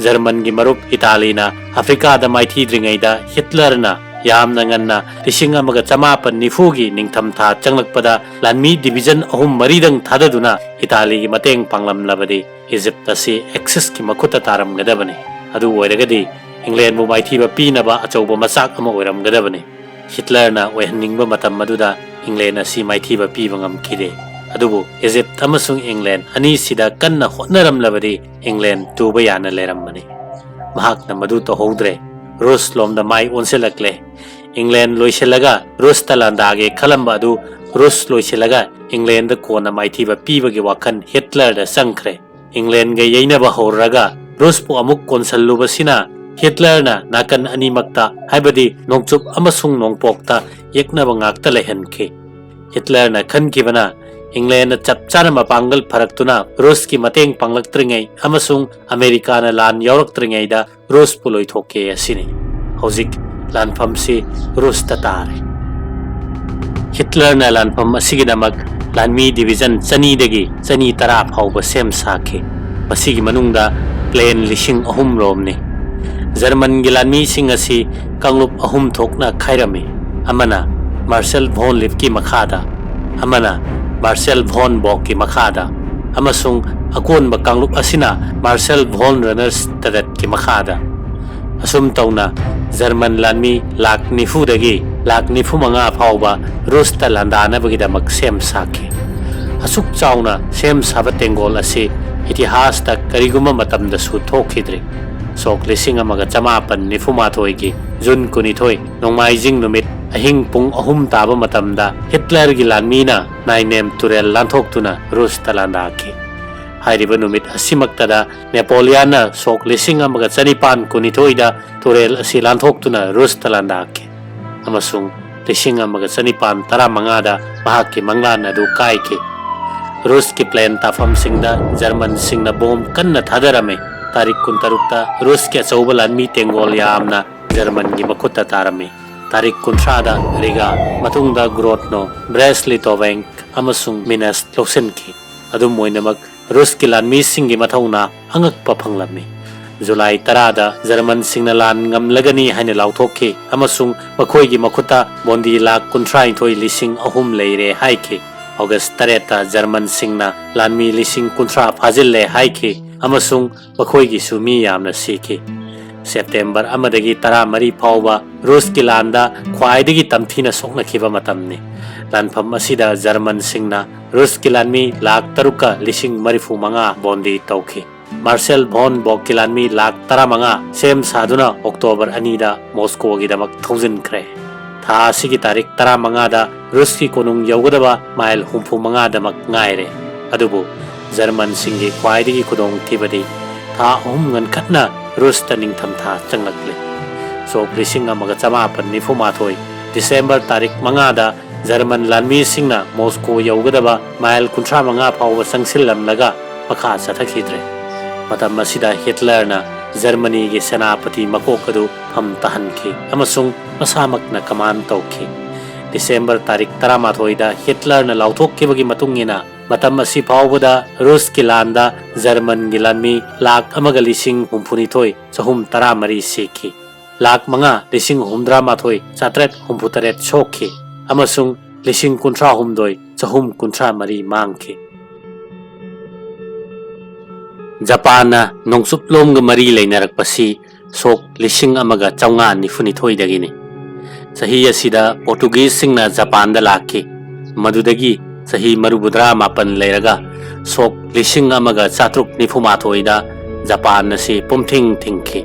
ꯖꯔꯃꯟꯒꯤ ꯃꯔꯨꯞ ꯏꯇꯥꯂꯤꯅ ꯑꯐ꯭ꯔꯤꯀꯥꯗ ꯃꯥꯏꯊꯤꯗ꯭ꯔꯤꯉꯩꯗ ꯍꯤꯠꯂꯔꯅ ꯌꯥꯝꯅ ꯉꯟꯅ ꯂꯤꯁꯤꯡ ꯑꯃꯒ ꯆꯃꯥꯄꯟ ꯅꯤꯐꯨꯒꯤ ꯅꯤꯡꯊꯝꯊꯥ ꯆꯪꯂꯛꯄꯗ ꯂꯥꯟꯃꯤ ꯗꯤꯕꯤꯖꯟ ꯑꯍꯨꯝ ꯃꯔꯤꯗꯪ ꯊꯥꯗꯗꯨꯅ ꯏꯇꯥꯂꯤꯒꯤ ꯃꯇꯦꯡ ꯄꯥꯡꯂꯝꯂꯕꯗꯤ ꯏꯖꯤꯞ ꯑꯁꯤ ꯑꯦꯛꯁꯤꯁꯀꯤ ꯃꯈꯨꯠꯇ ꯇꯥꯔꯝꯒꯗꯕꯅꯤ꯫ ꯑꯗꯨ ꯑꯣꯏꯔꯒꯗꯤ ꯏꯪꯂꯦꯟꯕꯨ ꯃꯥꯏꯊꯤꯕ ꯄꯤꯅꯕ ꯑꯆꯧꯕ ꯃꯆꯥꯛ ꯑꯃ ꯑꯣꯏꯔꯝꯒꯗꯕꯅꯤ꯫ ꯍꯤꯠꯂꯔꯅ ꯑꯣꯏꯍꯟꯅꯤꯡꯕ ꯃꯇꯝ ꯑꯗꯨꯗ ꯏꯪꯂꯦꯟ ꯑꯁꯤ ꯃꯥꯏꯊꯤꯕ ꯄꯤꯕ ꯉꯝꯈꯤꯗꯦ꯫ ꯑꯗꯨꯕꯨ ꯏꯖꯤꯞ ꯑꯃꯁꯨꯡ ꯏꯪꯂꯦꯟ ꯑꯅꯤꯁꯤꯗ ꯀꯟꯅ ꯍꯣꯠꯅꯔꯝꯂꯕꯗꯤ ꯏꯪꯂꯦꯟ ꯇꯨꯕ ꯌꯥꯅ ꯂꯩꯔꯝꯕꯅꯤ꯫ ꯃꯍꯥꯛꯅ ꯃꯗꯨ ꯇꯧꯍꯧꯗ꯭ꯔꯦ꯫ ꯔꯨꯁ ꯂꯣꯝꯗ ꯃꯥꯏ ꯑꯣꯟꯁꯤꯜꯂꯛꯂꯦ꯫ ꯏꯪꯂꯦꯟ ꯂꯣꯏꯁꯤꯜꯂꯒ ꯔꯨꯁꯇ ꯂꯥꯟꯗꯥꯒꯦ ꯈꯜꯂꯝꯕ ꯑꯗꯨ ꯔꯨꯁ ꯂꯣꯏꯁꯤꯜꯂꯒ ꯏꯪꯂꯦꯟꯗ ꯀꯣꯟꯅ ꯃꯥꯏꯊꯤꯕ ꯄꯤꯕꯒꯤ ꯋꯥꯈꯜ ꯍꯤꯠꯂꯔꯗ ꯆꯪꯈ꯭ꯔꯦ꯫ ꯏꯪꯂꯦꯟꯒ ꯌꯩꯅꯕ ꯍꯧꯔꯒ ꯔꯨꯁꯄꯨ ꯑꯃꯨꯛ ꯀꯣꯟꯁꯜꯂꯨꯕꯁꯤꯅ ꯍꯤꯠꯂꯔꯅ ꯅꯥꯀꯟ ꯑꯅꯤꯃꯛꯇ, ꯍꯥꯏꯕꯗꯤ ꯅꯣꯡꯆꯨꯞ ꯑꯃꯁꯨꯡ ꯅꯣꯡꯄꯣꯛꯇ ꯌꯦꯛꯅꯕ ꯉꯥꯛꯇ ꯂꯩꯍꯟꯈꯤ꯫ ꯍꯤꯠꯂꯔꯅ ꯈꯟꯈꯤꯕꯅ ꯏꯪꯂꯦꯟꯗ ꯆꯞ ꯆꯥꯅ ꯃꯄꯥꯡꯒꯜ ꯐꯔꯛꯇꯨꯅ ꯔꯨꯁꯀꯤ ꯃꯇꯦꯡ ꯄꯥꯡꯂꯛꯇ꯭ꯔꯤꯉꯩ ꯑꯃꯁꯨꯡ ꯑꯃꯦꯔꯤꯀꯥꯅ ꯂꯥꯟ ꯌꯥꯎꯔꯛꯇ꯭ꯔꯤꯉꯩꯗ ꯔꯨꯁꯄꯨ ꯂꯣꯏꯊꯣꯛꯀꯦ ꯑꯁꯤꯅꯤ꯫ ꯍꯧꯖꯤꯛ ꯂꯥꯟꯐꯝꯁꯤ ꯔꯨꯁꯇ ꯇꯥꯔꯦ꯫ ꯍꯤꯠꯂꯔꯅ ꯂꯥꯟꯐꯝ ꯑꯁꯤꯒꯤꯗꯃꯛ ꯂꯥꯟꯃꯤ ꯗꯤꯕꯤꯖꯟ ꯆꯅꯤꯗꯒꯤ ꯆꯅꯤ ꯇꯔꯥ ꯐꯥꯎꯕ ꯁꯦꯝ ꯁꯥꯈꯤ꯫ ꯃꯁꯤꯒꯤ ꯃꯅꯨꯡꯗ ꯄ꯭ꯂꯦꯟ ꯂꯤꯁꯤꯡ ꯑꯍꯨꯝ ꯔꯣꯝꯅꯤ꯫ ꯖꯔꯃꯟꯒꯤ ꯂꯥꯟꯃꯤꯁꯤꯡ ꯑꯁꯤ ꯀꯥꯡꯂꯨꯞ ꯑꯍꯨꯝ ꯊꯣꯛꯅ ꯈꯥꯏꯔꯝꯃꯤ꯫ ꯑꯃꯅ ꯃꯥꯔꯁꯦꯜ ꯚꯣꯟ ꯂꯤꯞꯀꯤ ꯃꯈꯥꯗ, ꯑꯃꯅ ꯃꯥꯔꯁꯦꯜ ꯚꯣꯟ ꯕꯣꯛꯀꯤ ꯃꯈꯥꯗ, ꯑꯃꯁꯨꯡ ꯑꯀꯣꯟꯕ ꯀꯥꯡꯂꯨꯞ ꯑꯁꯤꯅ ꯃꯥꯔꯁꯦꯜ ꯚꯣꯟ ꯔꯅꯔꯁ ꯇꯔꯦꯠꯀꯤ ꯃꯈꯥꯗ꯫ ꯑꯁꯨꯝ ꯇꯧꯅ ꯖꯔꯃꯟ ꯂꯥꯟꯃꯤ ꯂꯥꯈ ꯅꯤꯐꯨꯗꯒꯤ ꯂꯥꯈ ꯅꯤꯐꯨ ꯃꯉꯥ ꯐꯥꯎꯕ ꯔꯨꯁꯇ ꯂꯥꯟꯗꯥꯅꯕꯒꯤꯗꯃꯛ ꯁꯦꯝ ꯁꯥꯈꯤ꯫ ꯑꯁꯨꯛ ꯆꯥꯎꯅ ꯁꯦꯝ ꯁꯥꯕ ꯇꯦꯡꯒꯣꯜ ꯑꯁꯤ ꯏꯇꯤꯍꯥꯁꯇ ꯀꯔꯤꯒꯨꯝꯕ ꯃꯇꯝꯗꯁꯨ ꯊꯣꯛꯈꯤꯗ꯭ꯔꯤ꯫ ꯁꯣꯛ ꯂꯤꯁꯤꯡ ꯑꯃꯒ ꯆꯃꯥꯄꯟ ꯅꯤꯐꯨ ꯃꯥꯊꯣꯏꯒꯤ ꯖꯨꯟ ꯀꯨꯟꯅꯤꯊꯣꯏ, ꯅꯣꯡꯃꯥꯏꯖꯤꯡ ꯅꯨꯃꯤꯠ, ꯑꯍꯤꯡ ꯄꯨꯡ ꯑꯍꯨꯝ ꯇꯥꯕ ꯃꯇꯝꯗ ꯍꯤꯠꯂꯔꯒꯤ ꯂꯥꯟꯃꯤꯅ ꯅꯥꯏꯅꯦꯝ ꯇꯨꯔꯦꯜ ꯂꯥꯟꯊꯣꯛꯇꯨꯅ ꯔꯨꯁꯇ ꯂꯥꯟꯗꯥꯈꯤ꯫ ꯍꯥꯏꯔꯤꯕ ꯅꯨꯃꯤꯠ ꯑꯁꯤꯃꯛꯇꯗ ꯅꯦꯄꯣꯂꯤꯌꯥꯟꯅ ꯁꯣꯛ ꯂꯤꯁꯤꯡ ꯑꯃꯒ ꯆꯅꯤꯄꯥꯟ ꯀꯨꯟꯅꯤꯊꯣꯏꯗ ꯇꯨꯔꯦꯜ ꯑꯁꯤ ꯂꯥꯟꯊꯣꯛꯇꯨꯅ ꯔꯨꯁꯇ ꯂꯥꯟꯗꯥꯈꯤ, ꯑꯃꯁꯨꯡ ꯂꯤꯁꯤꯡ ꯑꯃꯒ ꯆꯅꯤꯄꯥꯟ ꯇꯔꯥꯃꯉꯥꯗ ꯃꯍꯥꯛꯀꯤ ꯃꯪꯂꯥꯟ ꯑꯗꯨ ꯀꯥꯏꯈꯤ꯫ ꯔꯨꯁꯀꯤ ꯄ꯭ꯂꯦꯟ ꯇꯥꯐꯝꯁꯤꯡꯗ ꯖꯔꯃꯟꯁꯤꯡꯅ ꯕꯣꯝ ꯀꯟꯅ ꯊꯥꯗꯔꯝꯃꯤ꯫ ꯇꯥꯔꯤꯛ ꯀꯨꯟꯇꯔꯨꯛꯇ ꯔꯨꯁꯀꯤ ꯑꯆꯧꯕ ꯂꯥꯟꯃꯤ ꯇꯦꯡꯒꯣꯜ ꯌꯥꯝꯅ ꯖꯔꯃꯟꯒꯤ ꯃꯈꯨꯠꯇ ꯇꯥꯔꯝꯃꯤ꯫ ꯇꯥꯔꯤꯛ ꯀꯨꯟꯊ꯭ꯔꯥꯗ ꯔꯤꯒꯥ, ꯃꯇꯨꯡꯗ ꯒ꯭ꯔꯣꯗꯅꯣ, ꯕ꯭ꯔꯦꯁ ꯂꯤꯇꯣꯚꯦꯡ ꯑꯃꯁꯨꯡ ꯃꯤꯅꯁ ꯂꯧꯁꯤꯟꯈꯤ꯫ ꯑꯗꯨꯝ ꯑꯣꯏꯅꯃꯛ, ꯔꯨꯁꯀꯤ ꯂꯥꯟꯃꯤꯁꯤꯡꯒꯤ ꯃꯊꯧꯅꯥ ꯑꯉꯛꯄ ꯐꯪꯂꯝꯃꯤ꯫ ꯖꯨꯂꯥꯏ ꯇꯔꯥꯗ ꯖꯔꯃꯟꯁꯤꯡꯅ ꯂꯥꯟ ꯉꯝꯂꯒꯅꯤ ꯍꯥꯏꯅ ꯂꯥꯎꯊꯣꯛꯈꯤ, ꯑꯃꯁꯨꯡ ꯃꯈꯣꯏꯒꯤ ꯃꯈꯨꯠꯇ ꯕꯣꯟꯗꯤ ꯂꯥꯈ ꯀꯨꯟꯊ꯭ꯔꯥꯅꯤꯊꯣꯏ ꯂꯤꯁꯤꯡ ꯑꯍꯨꯝ ꯂꯩꯔꯦ ꯍꯥꯏꯈꯤ꯫ ꯑꯣꯒꯁ ꯇꯔꯦꯠꯇ ꯖꯔꯃꯟꯁꯤꯡꯅ ꯂꯥꯟꯃꯤ ꯂꯤꯁꯤꯡ ꯀꯨꯟꯊ꯭ꯔꯥ ꯐꯥꯖꯤꯜꯂꯦ ꯍꯥꯏꯈꯤ, ꯑꯃꯁꯨꯡ ꯃꯈꯣꯏꯒꯤꯁꯨ ꯃꯤ ꯌꯥꯝꯅ ꯁꯤꯈꯤ꯫ ꯁꯦꯞꯇꯦꯝꯕꯔ ꯑꯃꯗꯒꯤ ꯇꯔꯥꯃꯔꯤ ꯐꯥꯎꯕ ꯔꯨꯁꯀꯤ ꯂꯥꯟꯗ ꯈ꯭ꯋꯥꯏꯗꯒꯤ ꯇꯝꯊꯤꯅ ꯁꯣꯛꯅꯈꯤꯕ ꯃꯇꯝꯅꯤ꯫ ꯂꯥꯟꯐꯝ ꯑꯁꯤꯗ ꯖꯔꯃꯟꯁꯤꯡꯅ ꯔꯨꯁꯀꯤ ꯂꯥꯟꯃꯤ ꯂꯥꯈ ꯇꯔꯨꯛꯀ ꯂꯤꯁꯤꯡ ꯃꯔꯤꯐꯨ ꯃꯉꯥ ꯕꯣꯟꯗꯤ ꯇꯧꯈꯤ꯫ ꯃꯥꯔꯁꯦꯜ ꯚꯣꯟ ꯕꯣꯛꯀꯤ ꯂꯥꯟꯃꯤ ꯂꯥꯈ ꯇꯔꯥꯃꯉꯥ ꯁꯦꯝ ꯁꯥꯗꯨꯅ ꯑꯣꯛꯇꯣꯕꯔ ꯑꯅꯤꯗ ꯃꯣꯁꯀꯣꯒꯤꯗꯃꯛ ꯊꯧꯖꯤꯟꯈ꯭ꯔꯦ꯫ ꯊꯥ ꯑꯁꯤꯒꯤ ꯇꯥꯔꯤꯛ ꯇꯔꯥꯃꯉꯥꯗ ꯔꯨꯁꯀꯤ ꯀꯣꯅꯨꯡ ꯌꯧꯒꯗꯕ ꯃꯥꯏꯜ ꯍꯨꯝꯐꯨ ꯃꯉꯥꯗꯃꯛ ꯉꯥꯏꯔꯦ꯫ ꯑꯗꯨꯕꯨ ꯖꯔꯃꯟꯁꯤꯡꯒꯤ ꯈ꯭ꯋꯥꯏꯗꯒꯤ ꯈꯨꯗꯣꯡꯊꯤꯕꯗꯤ ꯊꯥ ꯑꯍꯨꯝ ꯉꯟꯈꯠꯅ ꯔꯨꯁꯇ ꯅꯤꯡꯊꯝꯊꯥ ꯆꯪꯂꯛꯂꯦ꯫ ꯁꯣꯛ ꯂꯤꯁꯤꯡ ꯑꯃꯒ ꯆꯃꯥꯄꯟ ꯅꯤꯐꯨ ꯃꯥꯊꯣꯏ ꯗꯤꯁꯦꯝꯕꯔ ꯇꯥꯔꯤꯛ ꯃꯉꯥꯗ ꯖꯔꯃꯟ ꯂꯥꯟꯃꯤꯁꯤꯡꯅ ꯃꯣꯁꯀꯣ ꯌꯧꯒꯗꯕ ꯃꯥꯏꯜ ꯀꯨꯟꯊ꯭ꯔꯥ ꯃꯉꯥ ꯐꯥꯎꯕ ꯆꯪꯁꯤꯜꯂꯝꯂꯒ ꯃꯈꯥ ꯆꯠꯊꯈꯤꯗ꯭ꯔꯦ꯫ ꯃꯇꯝ ꯑꯁꯤꯗ ꯍꯤꯠꯂꯔꯅ ꯖꯔꯃꯅꯤꯒꯤ ꯁꯦꯅꯥꯄꯇꯤ ꯃꯀꯣꯛ ꯑꯗꯨ ꯐꯝ ꯇꯥꯍꯟꯈꯤ ꯑꯃꯁꯨꯡ ꯃꯁꯥꯃꯛꯅ ꯀꯃꯥꯟ ꯇꯧꯈꯤ꯫ ꯗꯤꯁꯦꯝꯕꯔ ꯇꯥꯔꯤꯛ ꯇꯔꯥꯃꯥꯊꯣꯏꯗ ꯍꯤꯠꯂꯔꯅ ꯂꯥꯎꯊꯣꯛꯈꯤꯕꯒꯤ ꯃꯇꯨꯡ ꯏꯟꯅ, ꯃꯇꯝ ꯑꯁꯤ ꯐꯥꯎꯕꯗ ꯔꯨꯁꯀꯤ ꯂꯥꯟꯗ ꯖꯔꯃꯟꯒꯤ ꯂꯥꯟꯃꯤ ꯂꯥꯈ ꯑꯃꯒ ꯂꯤꯁꯤꯡ ꯍꯨꯝꯐꯨꯅꯤꯊꯣꯏ ꯆꯍꯨꯝ ꯇꯔꯥꯃꯔꯤ ꯁꯤꯈꯤ, ꯂꯥꯈ ꯃꯉꯥ ꯂꯤꯁꯤꯡ ꯍꯨꯝꯗ꯭ꯔꯥ ꯃꯥꯊꯣꯏ ꯆꯥꯇ꯭ꯔꯦꯠ ꯍꯨꯝꯐꯨꯇꯔꯦꯠ ꯁꯣꯛꯈꯤ, ꯑꯃꯁꯨꯡ ꯂꯤꯁꯤꯡ ꯀꯨꯟꯊ꯭ꯔꯥ ꯍꯨꯝꯗꯣꯏ ꯆꯍꯨꯝ ꯀꯨꯟꯊ꯭ꯔꯥ ꯃꯔꯤ ꯃꯥꯡꯈꯤ꯫ ꯖꯄꯥꯟꯅ ꯅꯣꯡꯆꯨꯞꯂꯣꯝꯒ ꯃꯔꯤ ꯂꯩꯅꯔꯛꯄꯁꯤ ꯁꯣꯛ ꯂꯤꯁꯤꯡ ꯑꯃꯒ ꯆꯥꯝꯃꯉꯥ ꯅꯤꯐꯨꯅꯤꯊꯣꯏꯗꯒꯤꯅꯤ꯫ ꯆꯍꯤ ꯑꯁꯤꯗ ꯄꯣꯔꯇꯨꯒꯤꯖꯁꯤꯡꯅ ꯖꯄꯥꯟꯗ ꯂꯥꯛꯈꯤ꯫ ꯃꯗꯨꯗꯒꯤ ꯆꯍꯤ ꯃꯔꯤꯐꯨꯇꯔꯥ ꯃꯥꯄꯟ ꯂꯩꯔꯒ ꯁꯣꯛ ꯂꯤꯁꯤꯡ ꯑꯃꯒ ꯆꯥꯇ꯭ꯔꯨꯛ ꯅꯤꯐꯨ ꯃꯥꯊꯣꯏꯗ ꯖꯄꯥꯟ ꯑꯁꯤ ꯄꯨꯝꯊꯤꯡ ꯊꯤꯡꯈꯤ꯫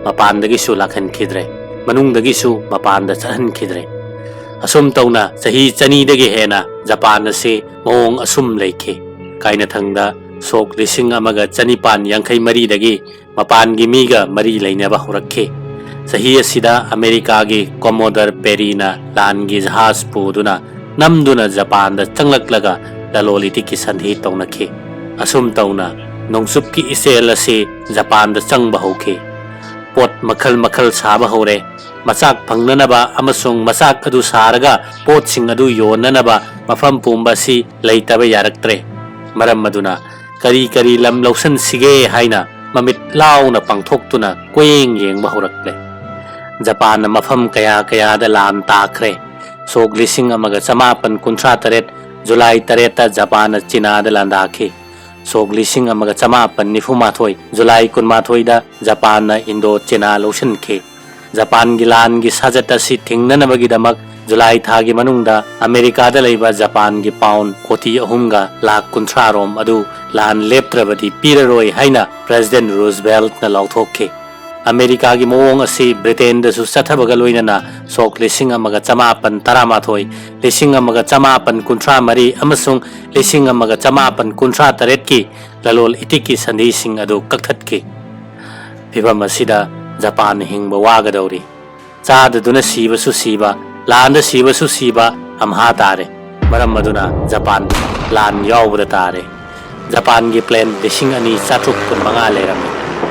ꯃꯄꯥꯟꯗꯒꯤꯁꯨ ꯂꯥꯛꯍꯟꯈꯤꯗ꯭ꯔꯦ, ꯃꯅꯨꯡꯗꯒꯤꯁꯨ ꯃꯄꯥꯟꯗ ꯆꯠꯍꯟꯈꯤꯗ꯭ꯔꯦ꯫ ꯑꯁꯨꯝ ꯇꯧꯅ ꯆꯍꯤ ꯆꯅꯤꯗꯒꯤ ꯍꯦꯟꯅ ꯖꯄꯥꯟ ꯑꯁꯤ ꯃꯑꯣꯡ ꯑꯁꯨꯝ ꯂꯩꯈꯤ꯫ ꯀꯥꯏꯅꯊꯪꯗ ꯁꯣꯛ ꯂꯤꯁꯤꯡ ꯑꯃꯒ ꯆꯅꯤꯄꯥꯟ ꯌꯥꯡꯈꯩ ꯃꯔꯤꯗꯒꯤ ꯃꯄꯥꯟꯒꯤ ꯃꯤꯒ ꯃꯔꯤ ꯂꯩꯅꯕ ꯍꯧꯔꯛꯈꯤ꯫ ꯆꯍꯤ ꯑꯁꯤꯗ ꯑꯃꯦꯔꯤꯀꯥꯒꯤ ꯀꯣꯃꯣꯗꯔ ꯄꯦꯔꯤꯅ ꯂꯥꯟꯒꯤ ꯖꯍꯥꯖ ꯄꯨꯗꯨꯅ ꯅꯝꯗꯨꯅ ꯖꯄꯥꯟꯗ ꯆꯪꯂꯛꯂꯒ ꯂꯂꯣꯟ ꯏꯇꯤꯛꯀꯤ ꯁꯟꯙꯤ ꯇꯧꯅꯈꯤ꯫ ꯑꯁꯨꯝ ꯇꯧꯅ ꯅꯣꯡꯆꯨꯞꯀꯤ ꯏꯆꯦꯜ ꯑꯁꯤ ꯖꯄꯥꯟꯗ ꯆꯪꯕ ꯍꯧꯈꯤ꯫ ꯄꯣꯠ ꯃꯈꯜ ꯃꯈꯜ ꯁꯥꯕ ꯍꯧꯔꯦ꯫ ꯃꯆꯥꯛ ꯐꯪꯅꯅꯕ ꯑꯃꯁꯨꯡ ꯃꯆꯥꯛ ꯑꯗꯨ ꯁꯥꯔꯒ ꯄꯣꯠꯁꯤꯡ ꯑꯗꯨ ꯌꯣꯟꯅꯅꯕ ꯃꯐꯝ ꯄꯨꯝꯕ ꯑꯁꯤ ꯂꯩꯇꯕ ꯌꯥꯔꯛꯇ꯭ꯔꯦ꯫ ꯃꯔꯝ ꯑꯗꯨꯅ ꯀꯔꯤ ꯀꯔꯤ ꯂꯝ ꯂꯧꯁꯤꯟꯁꯤꯒꯦ ꯍꯥꯏꯅ ꯃꯃꯤꯠ ꯂꯥꯎꯅ ꯄꯥꯡꯊꯣꯛꯇꯨꯅ ꯀꯣꯏꯌꯦꯡ ꯌꯦꯡꯕ ꯍꯧꯔꯛꯂꯦ꯫ ꯖꯄꯥꯟꯅ ꯃꯐꯝ ꯀꯌꯥ ꯀꯌꯥꯗ ꯂꯥꯟ ꯇꯥꯈ꯭ꯔꯦ꯫ ꯁꯣꯛ ꯂꯤꯁꯤꯡ ꯑꯃꯒ ꯆꯃꯥꯄꯟ ꯀꯨꯟꯊ꯭ꯔꯥ ꯇꯔꯦꯠ ꯖꯨꯂꯥꯏ ꯇꯔꯦꯠꯇ ꯖꯄꯥꯟꯅ ꯆꯤꯅꯥꯗ ꯂꯥꯟꯗꯥꯈꯤ꯫ ꯁꯣꯛ ꯂꯤꯁꯤꯡ ꯑꯃꯒ ꯆꯃꯥꯄꯟ ꯅꯤꯐꯨ ꯃꯥꯊꯣꯏ ꯖꯨꯂꯥꯏ ꯀꯨꯟꯃꯥꯊꯣꯏꯗ ꯖꯄꯥꯟꯅ ꯏꯟꯗꯣ ꯆꯤꯅꯥ ꯂꯧꯁꯤꯟꯈꯤ꯫ ꯖꯄꯥꯟꯒꯤ ꯂꯥꯟꯒꯤ ꯁꯥꯖꯠ ꯑꯁꯤ ꯊꯤꯡꯅꯅꯕꯒꯤꯗꯃꯛ ꯖꯨꯂꯥꯏ ꯊꯥꯒꯤ ꯃꯅꯨꯡꯗ ꯑꯃꯦꯔꯤꯀꯥꯗ ꯂꯩꯕ ꯖꯄꯥꯟꯒꯤ ꯄꯥꯎꯟ ꯀꯣꯇꯤ ꯑꯍꯨꯝꯒ ꯂꯥꯈ ꯀꯨꯟꯊ꯭ꯔꯥ ꯔꯣꯝ ꯑꯗꯨ ꯂꯥꯟ ꯂꯦꯞꯇ꯭ꯔꯕꯗꯤ ꯄꯤꯔꯔꯣꯏ ꯍꯥꯏꯅ ꯄ꯭ꯔꯦꯁꯤꯗꯦꯟꯠ ꯔꯨꯖꯚꯦꯜꯠꯅ ꯂꯥꯎꯊꯣꯛꯈꯤ꯫ ꯑꯃꯦꯔꯤꯀꯥꯒꯤ ꯃꯑꯣꯡ ꯑꯁꯤ ꯕ꯭ꯔꯤꯇꯦꯟꯗꯁꯨ ꯆꯠꯊꯕꯒ ꯂꯣꯏꯅꯅ ꯁꯣꯛ ꯂꯤꯁꯤꯡ ꯑꯃꯒ ꯆꯃꯥꯄꯟ ꯇꯔꯥꯃꯥꯊꯣꯏ, ꯂꯤꯁꯤꯡ ꯑꯃꯒ ꯆꯃꯥꯄꯟ ꯀꯨꯟꯊ꯭ꯔꯥ ꯃꯔꯤ ꯑꯃꯁꯨꯡ ꯂꯤꯁꯤꯡ ꯑꯃꯒ ꯆꯃꯥꯄꯟ ꯀꯨꯟꯊ꯭ꯔꯥ ꯇꯔꯦꯠꯀꯤ ꯂꯂꯣꯟ ꯏꯇꯤꯛꯀꯤ ꯁꯟꯙꯤꯁꯤꯡ ꯑꯗꯨ ꯀꯛꯊꯠꯈꯤ꯫ ꯐꯤꯚꯝ ꯑꯁꯤꯗ ꯖꯄꯥꯟ ꯍꯤꯡꯕ ꯋꯥꯒꯗꯧꯔꯤ꯫ ꯆꯥꯗꯗꯨꯅ ꯁꯤꯕꯁꯨ ꯁꯤꯕ, ꯂꯥꯟꯗ ꯁꯤꯕꯁꯨ ꯁꯤꯕ ꯑꯝꯍꯥ ꯇꯥꯔꯦ꯫ ꯃꯔꯝ ꯑꯗꯨꯅ ꯖꯄꯥꯟ ꯂꯥꯟ ꯌꯥꯎꯕꯗ ꯇꯥꯔꯦ꯫ ꯖꯄꯥꯟꯒꯤ ꯄ꯭ꯂꯦꯟ ꯂꯤꯁꯤꯡ ꯑꯅꯤ ꯆꯥꯇ꯭ꯔꯨꯛ ꯀꯨꯟꯃꯉꯥ ꯂꯩꯔꯝꯃꯤ꯫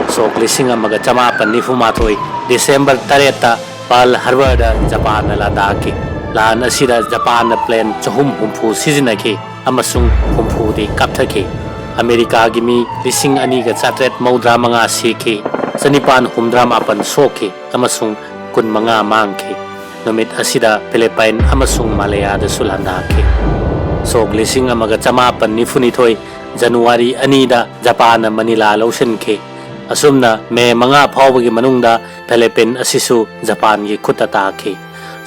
ꯁꯣꯛ ꯂꯤꯁꯤꯡ ꯑꯃꯒ ꯆꯃꯥꯄꯟ ꯅꯤꯐꯨ ꯃꯥꯊꯣꯏ ꯗꯤꯁꯦꯝꯕꯔ ꯇꯔꯦꯠꯇ ꯄꯥꯔꯜ ꯍꯥꯔꯕꯔꯗ ꯖꯄꯥꯟꯅ ꯂꯥꯟꯗꯥꯈꯤ꯫ ꯂꯥꯟ ꯑꯁꯤꯗ ꯖꯄꯥꯟꯅ ꯄ꯭ꯂꯦꯟ ꯆꯍꯨꯝ ꯍꯨꯝꯐꯨ ꯁꯤꯖꯤꯟꯅꯈꯤ ꯑꯃꯁꯨꯡ ꯍꯨꯝꯐꯨꯗꯤ ꯀꯥꯞꯊꯈꯤ꯫ ꯑꯃꯦꯔꯤꯀꯥꯒꯤ ꯃꯤ ꯂꯤꯁꯤꯡ ꯑꯅꯤꯒ ꯆꯥꯇ꯭ꯔꯦꯠ ꯃꯧꯗ꯭ꯔꯥ ꯃꯉꯥ ꯁꯤꯈꯤ, ꯆꯅꯤꯄꯥꯟ ꯍꯨꯝꯗ꯭ꯔꯥ ꯃꯥꯄꯟ ꯁꯣꯛꯈꯤ ꯑꯃꯁꯨꯡ ꯀꯨꯟꯃꯉꯥ ꯃꯥꯡꯈꯤ꯫ ꯅꯨꯃꯤꯠ ꯑꯁꯤꯗ ꯐꯤꯂꯤꯄꯥꯏꯟ ꯑꯃꯁꯨꯡ ꯃꯥꯂꯦꯌꯥꯗꯁꯨ ꯂꯥꯟꯗꯥꯈꯤ꯫ ꯁꯣꯛ ꯂꯤꯁꯤꯡ ꯑꯃꯒ ꯆꯃꯥꯄꯟ ꯅꯤꯐꯨꯅꯤꯊꯣꯏ ꯖꯅꯋꯥꯔꯤ ꯑꯅꯤꯗ ꯖꯄꯥꯟꯅ ꯃꯅꯤꯂꯥ ꯂꯧꯁꯤꯟꯈꯤ꯫ ꯑꯁꯨꯝꯅ ꯃꯦ ꯃꯉꯥ ꯐꯥꯎꯕꯒꯤ ꯃꯅꯨꯡꯗ ꯐꯤꯂꯤꯄꯤꯟ ꯑꯁꯤꯁꯨ ꯖꯄꯥꯟꯒꯤ ꯈꯨꯠꯇ ꯇꯥꯈꯤ꯫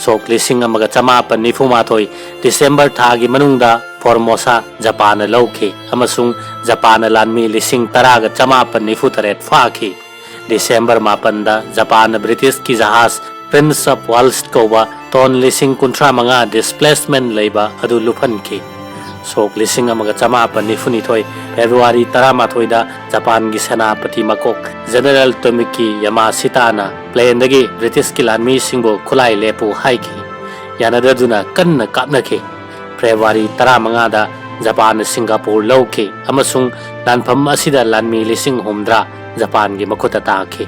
ꯁꯣꯛ ꯂꯤꯁꯤꯡ ꯑꯃꯒ ꯆꯃꯥꯄꯟ ꯅꯤꯐꯨ ꯃꯥꯊꯣꯏ ꯗꯤꯁꯦꯝꯕꯔ ꯊꯥꯒꯤ ꯃꯅꯨꯡꯗ ꯐꯣꯔꯃꯣꯁꯥ ꯖꯄꯥꯟꯅ ꯂꯧꯈꯤ ꯑꯃꯁꯨꯡ ꯖꯄꯥꯟꯅ ꯂꯥꯟꯃꯤ ꯂꯤꯁꯤꯡ ꯇꯔꯥꯒ ꯆꯃꯥꯄꯟ ꯅꯤꯐꯨ ꯇꯔꯦꯠ ꯐꯥꯈꯤ꯫ ꯗꯤꯁꯦꯝꯕꯔ ꯃꯥꯄꯟꯗ ꯖꯄꯥꯟꯅ ꯕ꯭ꯔꯤꯇꯤꯁꯀꯤ ꯖꯍꯥꯖ ꯄ꯭ꯔꯤꯟꯁ ꯑꯣꯐ ꯋꯥꯜꯁ ꯀꯧꯕ ꯇꯣꯟ ꯂꯤꯁꯤꯡ ꯀꯨꯟꯊ꯭ꯔꯥ ꯃꯉꯥ ꯗꯤꯁꯄ꯭ꯂꯦꯁꯃꯦꯟ ꯂꯩꯕ ꯑꯗꯨ ꯂꯨꯞꯍꯟꯈꯤ꯫ ꯁꯣꯛ ꯂꯤꯁꯤꯡ ꯑꯃꯒ ꯆꯃꯥꯄꯟ ꯅꯤꯐꯨꯅꯤꯊꯣꯏ ꯐꯦꯕ꯭ꯔꯨꯋꯥꯔꯤ ꯇꯔꯥꯃꯥꯊꯣꯏꯗ ꯖꯄꯥꯟꯒꯤ ꯁꯦꯅꯥꯄꯇꯤ ꯃꯀꯣꯛ ꯖꯦꯅꯔꯦꯜ ꯇꯣꯃꯤꯀꯤ ꯌꯥꯃꯥꯁꯤꯇꯥꯅ ꯄ꯭ꯂꯦꯟꯗꯒꯤ ꯕ꯭ꯔꯤꯇꯤꯁꯀꯤ ꯂꯥꯟꯃꯤꯁꯤꯡꯕꯨ ꯈꯨꯠꯂꯥꯏ ꯂꯦꯞꯄꯨ ꯍꯥꯏꯈꯤ꯫ ꯌꯥꯅꯗꯗꯨꯅ ꯀꯟꯅ ꯀꯥꯞꯅꯈꯤ꯫ ꯐꯦꯕ꯭ꯔꯨꯋꯥꯔꯤ ꯇꯔꯥꯃꯉꯥꯗ ꯖꯄꯥꯟꯅ ꯁꯤꯡꯒꯥꯄꯨꯔ ꯂꯧꯈꯤ ꯑꯃꯁꯨꯡ ꯂꯥꯟꯐꯝ ꯑꯁꯤꯗ ꯂꯥꯟꯃꯤ ꯂꯤꯁꯤꯡ ꯍꯨꯝꯗ꯭ꯔꯥ ꯖꯄꯥꯟꯒꯤ ꯃꯈꯨꯠꯇ ꯇꯥꯈꯤ꯫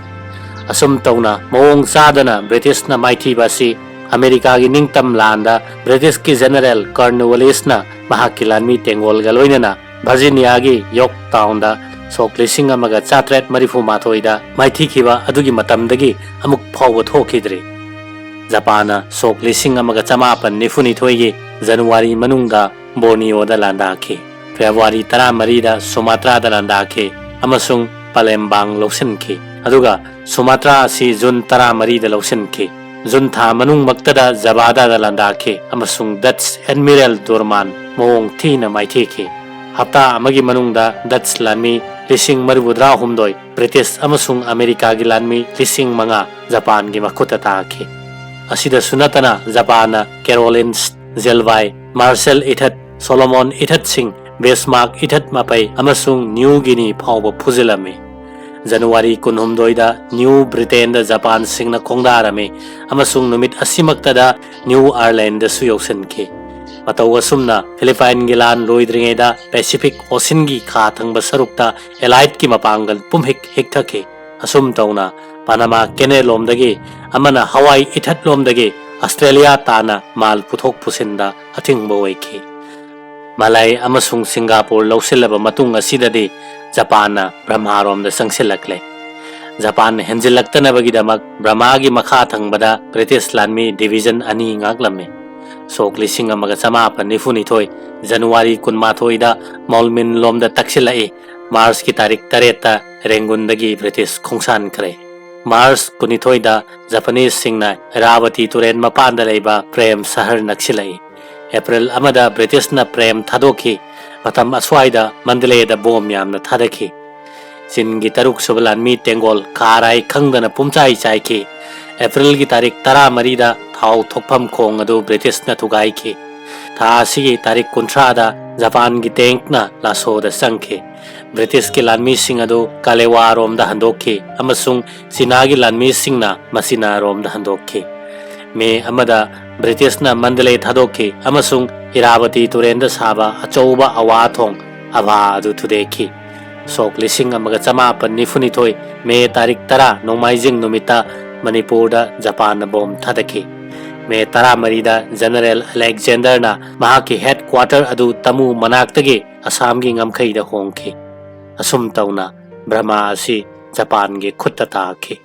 ꯑꯁꯨꯝ ꯇꯧꯅ ꯃꯑꯣꯡ ꯆꯥꯗꯅ ꯕ꯭ꯔꯤꯇꯤꯁꯅ ꯃꯥꯏꯊꯤꯕ ꯑꯁꯤ ꯑꯃꯦꯔꯤꯀꯥꯒꯤ ꯅꯤꯡꯇꯝ ꯂꯥꯟꯗ ꯕ꯭ꯔꯤꯇꯤꯁꯀꯤ ꯖꯦꯅꯔꯦꯜ ꯀꯔꯅꯋꯥꯂꯤꯁꯅ ꯃꯍꯥꯛꯀꯤ ꯂꯥꯟꯃꯤ ꯇꯦꯡꯒꯣꯜꯒ ꯂꯣꯏꯅꯅ ꯚꯔꯖꯤꯅꯤꯌꯥꯒꯤ ꯌꯣꯔꯛ ꯇꯥꯎꯟꯗ ꯁꯣꯛ ꯂꯤꯁꯤꯡ ꯑꯃꯒ ꯆꯥꯇ꯭ꯔꯦꯠ ꯃꯔꯤꯐꯨ ꯃꯥꯊꯣꯏꯗ ꯃꯥꯏꯊꯤꯈꯤꯕ ꯑꯗꯨꯒꯤ ꯃꯇꯝꯗꯒꯤ ꯑꯃꯨꯛ ꯐꯥꯎꯕ ꯊꯣꯛꯈꯤꯗ꯭ꯔꯤ꯫ ꯖꯄꯥꯟꯅ ꯁꯣꯛ ꯂꯤꯁꯤꯡ ꯑꯃꯒ ꯆꯃꯥꯄꯟ ꯅꯤꯐꯨꯅꯤꯊꯣꯏꯒꯤ ꯖꯅꯋꯥꯔꯤ ꯃꯅꯨꯡꯗ ꯕꯣꯔꯅꯤꯌꯣꯗ ꯂꯥꯟꯗꯥꯈꯤ꯫ ꯐꯦꯕ꯭ꯔꯨꯋꯥꯔꯤ ꯇꯔꯥꯃꯔꯤꯗ ꯁꯨꯃꯥꯇ꯭ꯔꯥꯗ ꯂꯥꯟꯗꯥꯈꯤ ꯑꯃꯁꯨꯡ ꯄꯥꯂꯦꯝꯕꯥꯡ ꯂꯧꯁꯤꯟꯈꯤ, ꯑꯗꯨꯒ ꯁꯨꯃꯥꯇ꯭ꯔꯥ ꯑꯁꯤ ꯖꯨꯟ ꯇꯔꯥꯃꯔꯤꯗ ꯂꯧꯁꯤꯟꯈꯤ꯫ ꯖꯨꯟ ꯊꯥ ꯃꯅꯨꯡꯃꯛꯇꯗ ꯖꯕꯥꯗꯥꯗ ꯂꯥꯟꯗꯥꯈꯤ ꯑꯃꯁꯨꯡ ꯗꯠꯁ ꯑꯦꯗꯃꯤꯔꯦꯜ ꯗꯣꯔꯃꯥꯟ ꯃꯑꯣꯡ ꯊꯤꯅ ꯃꯥꯏꯊꯤꯈꯤ꯫ ꯍꯞꯇꯥ ꯑꯃꯒꯤ ꯃꯅꯨꯡꯗ ꯗꯠꯁ ꯂꯥꯟꯃꯤ ꯂꯤꯁꯤꯡ ꯃꯔꯤꯐꯨꯇꯔꯥꯍꯨꯝꯗꯣꯏ, ꯕ꯭ꯔꯤꯇꯤꯁ ꯑꯃꯁꯨꯡ ꯑꯃꯦꯔꯤꯀꯥꯒꯤ ꯂꯥꯟꯃꯤ ꯂꯤꯁꯤꯡ ꯃꯉꯥ ꯖꯄꯥꯟꯒꯤ ꯃꯈꯨꯠꯇ ꯇꯥꯈꯤ꯫ ꯑꯁꯤꯗꯁꯨ ꯅꯠꯇꯅ ꯖꯄꯥꯟꯅ ꯀꯦꯔꯣꯂꯤꯟꯁ, ꯖꯦꯜꯚꯥꯏ, ꯃꯥꯔꯁꯦꯜ ꯏꯊꯠ, ꯁꯣꯂꯣꯃꯣꯟ ꯏꯊꯠꯁꯤꯡ, ꯕꯤꯁꯃꯥꯔꯛ ꯏꯊꯠ ꯃꯄꯩ ꯑꯃꯁꯨꯡ ꯅ꯭ꯌꯨ ꯒꯤꯅꯤ ꯐꯥꯎꯕ ꯐꯨꯖꯤꯜꯂꯝꯃꯤ꯫ ꯖꯅꯋꯥꯔꯤ ꯀꯨꯟꯍꯨꯝꯗꯣꯏꯗ ꯅ꯭ꯌꯨ ꯕ꯭ꯔꯤꯇꯦꯟꯗ ꯖꯄꯥꯟꯁꯤꯡꯅ ꯈꯣꯡꯗꯥꯔꯝꯃꯤ ꯑꯃꯁꯨꯡ ꯅꯨꯃꯤꯠ ꯑꯁꯤꯃꯛꯇꯗ ꯅ꯭ꯌꯨ ꯑꯥꯔꯂꯦꯟꯗꯁꯨ ꯌꯧꯁꯤꯟꯈꯤ꯫ ꯃꯇꯧ ꯑꯁꯨꯝꯅ ꯐꯤꯂꯤꯄꯥꯏꯟꯒꯤ ꯂꯥꯟ ꯂꯣꯏꯗ꯭ꯔꯤꯉꯩꯗ ꯄꯦꯁꯤꯐꯤꯛ ꯑꯣꯁꯤꯟꯒꯤ ꯈꯥ ꯊꯪꯕ ꯁꯔꯨꯛꯇ ꯑꯦꯂꯥꯏꯠꯀꯤ ꯃꯄꯥꯡꯒꯜ ꯄꯨꯝꯍꯤꯛ ꯍꯤꯛꯊꯈꯤ꯫ ꯑꯁꯨꯝ ꯇꯧꯅ ꯄꯥꯅꯃꯥ ꯀꯦꯅꯦꯜ ꯂꯣꯝꯗꯒꯤ ꯑꯃꯅ ꯍꯋꯥꯏ ꯏꯊꯠ ꯂꯣꯝꯗꯒꯤ ꯑꯁꯇ꯭ꯔꯦꯂꯤꯌꯥ ꯇꯥꯅ ꯃꯥꯜ ꯄꯨꯊꯣꯛ ꯄꯨꯁꯤꯟꯗ ꯑꯊꯤꯡꯕ ꯑꯣꯏꯈꯤ꯫ ꯃꯂꯥꯏ ꯑꯃꯁꯨꯡ ꯁꯤꯡꯒꯥꯄꯨꯔ ꯂꯧꯁꯤꯜꯂꯕ ꯃꯇꯨꯡ ꯑꯁꯤꯗꯗꯤ ꯖꯄꯥꯟꯅ ꯕ꯭ꯔꯍꯃꯥꯔꯣꯝꯗ ꯆꯪꯁꯤꯜꯂꯛꯂꯦ꯫ ꯖꯄꯥꯟ ꯍꯦꯟꯖꯤꯜꯂꯛꯇꯅꯕꯒꯤꯗꯃꯛ ꯕ꯭ꯔꯍꯃꯥꯒꯤ ꯃꯈꯥ ꯊꯪꯕꯗ ꯕ꯭ꯔꯤꯇꯤꯁ ꯂꯥꯟꯃꯤ ꯗꯤꯕꯤꯖꯟ ꯑꯅꯤ ꯉꯥꯛꯂꯝꯃꯤ꯫ ꯁꯣꯛ ꯂꯤꯁꯤꯡ ꯑꯃꯒ ꯆꯃꯥꯄꯟ ꯅꯤꯐꯨꯅꯤꯊꯣꯏ ꯖꯅꯋꯥꯔꯤ ꯀꯨꯟꯃꯥꯊꯣꯏꯗ ꯃꯣꯜꯃꯤꯟ ꯂꯣꯝꯗ ꯇꯛꯁꯤꯜꯂꯛꯏ꯫ ꯃꯥꯔꯆꯀꯤ ꯇꯥꯔꯤꯛ ꯇꯔꯦꯠꯇ ꯔꯦꯡꯒꯨꯟꯗꯒꯤ ꯕ꯭ꯔꯤꯇꯤꯁ ꯈꯣꯡꯁꯥꯟꯈ꯭ꯔꯦ꯫ ꯃꯥꯔꯆ ꯀꯨꯟꯅꯤꯊꯣꯏꯗ ꯖꯄꯥꯅꯤꯁꯁꯤꯡꯅ ꯏꯔꯥꯕꯇꯤ ꯇꯨꯔꯦꯜ ꯃꯄꯥꯟꯗ ꯂꯩꯕ ꯄ꯭ꯔꯦꯝ ꯁꯍꯔ ꯅꯛꯁꯤꯜꯂꯛꯏ꯫ ꯑꯦꯄ꯭ꯔꯤꯜ ꯑꯃꯗ ꯕ꯭ꯔꯤꯇꯤꯁꯅ ꯄ꯭ꯔꯦꯝ ꯊꯥꯗꯣꯛꯈꯤ꯫ ꯃꯇꯝ ꯑꯁ꯭ꯋꯥꯏꯗ ꯃꯟꯗꯂꯦꯗ ꯕꯣꯝ ꯌꯥꯝꯅ ꯊꯥꯗꯈꯤ꯫ ꯆꯤꯟꯒꯤ ꯇꯔꯨꯛ ꯁꯨꯕ ꯂꯥꯟꯃꯤ ꯇꯦꯡꯒꯣꯜ ꯈꯥꯔꯥꯏ ꯈꯪꯗꯅ ꯄꯨꯝꯆꯥꯏ ꯆꯥꯏꯈꯤ꯫ ꯑꯦꯄ꯭ꯔꯤꯜꯒꯤ ꯇꯥꯔꯤꯛ ꯇꯔꯥꯃꯔꯤꯗ ꯊꯥꯎ ꯊꯣꯛꯐꯝ ꯈꯣꯡ ꯑꯗꯨ ꯕ꯭ꯔꯤꯇꯤꯁꯅ ꯊꯨꯒꯥꯏꯈꯤ꯫ ꯊꯥ ꯑꯁꯤꯒꯤ ꯇꯥꯔꯤꯛ ꯀꯨꯟꯊ꯭ꯔꯥꯗ ꯖꯄꯥꯟꯒꯤ ꯇꯦꯡꯛꯅ ꯂꯥꯁꯣꯗ ꯆꯪꯈꯤ꯫ ꯕ꯭ꯔꯤꯇꯤꯁꯀꯤ ꯂꯥꯟꯃꯤꯁꯤꯡ ꯑꯗꯨ ꯀꯥꯂꯦꯋꯥꯔꯣꯝꯗ ꯍꯟꯗꯣꯛꯈꯤ ꯑꯃꯁꯨꯡ ꯆꯤꯅꯥꯒꯤ ꯂꯥꯟꯃꯤꯁꯤꯡꯅ ꯃꯁꯤꯅꯥꯔꯣꯝꯗ ꯍꯟꯗꯣꯛꯈꯤ꯫ ꯃꯦ ꯑꯃꯗ ꯕ꯭ꯔꯤꯇꯤꯁꯅ ꯃꯟꯗꯂꯦ ꯊꯥꯗꯣꯛꯈꯤ ꯑꯃꯁꯨꯡ ꯏꯔꯥꯕꯇꯤ ꯇꯨꯔꯦꯜꯗ ꯁꯥꯕ ꯑꯆꯧꯕ ꯑꯋꯥ ꯊꯣꯡ ꯑꯚꯥ ꯑꯗꯨ ꯊꯨꯗꯦꯛꯈꯤ꯫ ꯁꯣꯛ ꯂꯤꯁꯤꯡ ꯑꯃꯒ ꯆꯃꯥꯄꯟ ꯅꯤꯐꯨꯅꯤꯊꯣꯏ ꯃꯦ ꯇꯥꯔꯤꯛ ꯇꯔꯥ ꯅꯣꯡꯃꯥꯏꯖꯤꯡ ꯅꯨꯃꯤꯠꯇ ꯃꯅꯤꯄꯨꯔꯗ ꯖꯄꯥꯟꯅ ꯕꯣꯝ ꯊꯥꯗꯈꯤ꯫ ꯃꯦ ꯇꯔꯥꯃꯔꯤꯗ ꯖꯦꯅꯔꯦꯜ ꯑꯂꯦꯛꯖꯦꯟꯗꯔꯅ ꯃꯍꯥꯛꯀꯤ ꯍꯦꯗ ꯀ꯭ꯋꯥꯇꯔ ꯑꯗꯨ ꯇꯃꯨ ꯃꯅꯥꯛꯇꯒꯤ ꯑꯁꯥꯝꯒꯤ ꯉꯝꯈꯩꯗ ꯍꯣꯡꯈꯤ꯫ ꯑꯁꯨꯝ ꯇꯧꯅ ꯕ꯭ꯔꯍꯃꯥ ꯑꯁꯤ ꯖꯄꯥꯟꯒꯤ ꯈꯨꯠꯇ ꯇꯥꯈꯤ꯫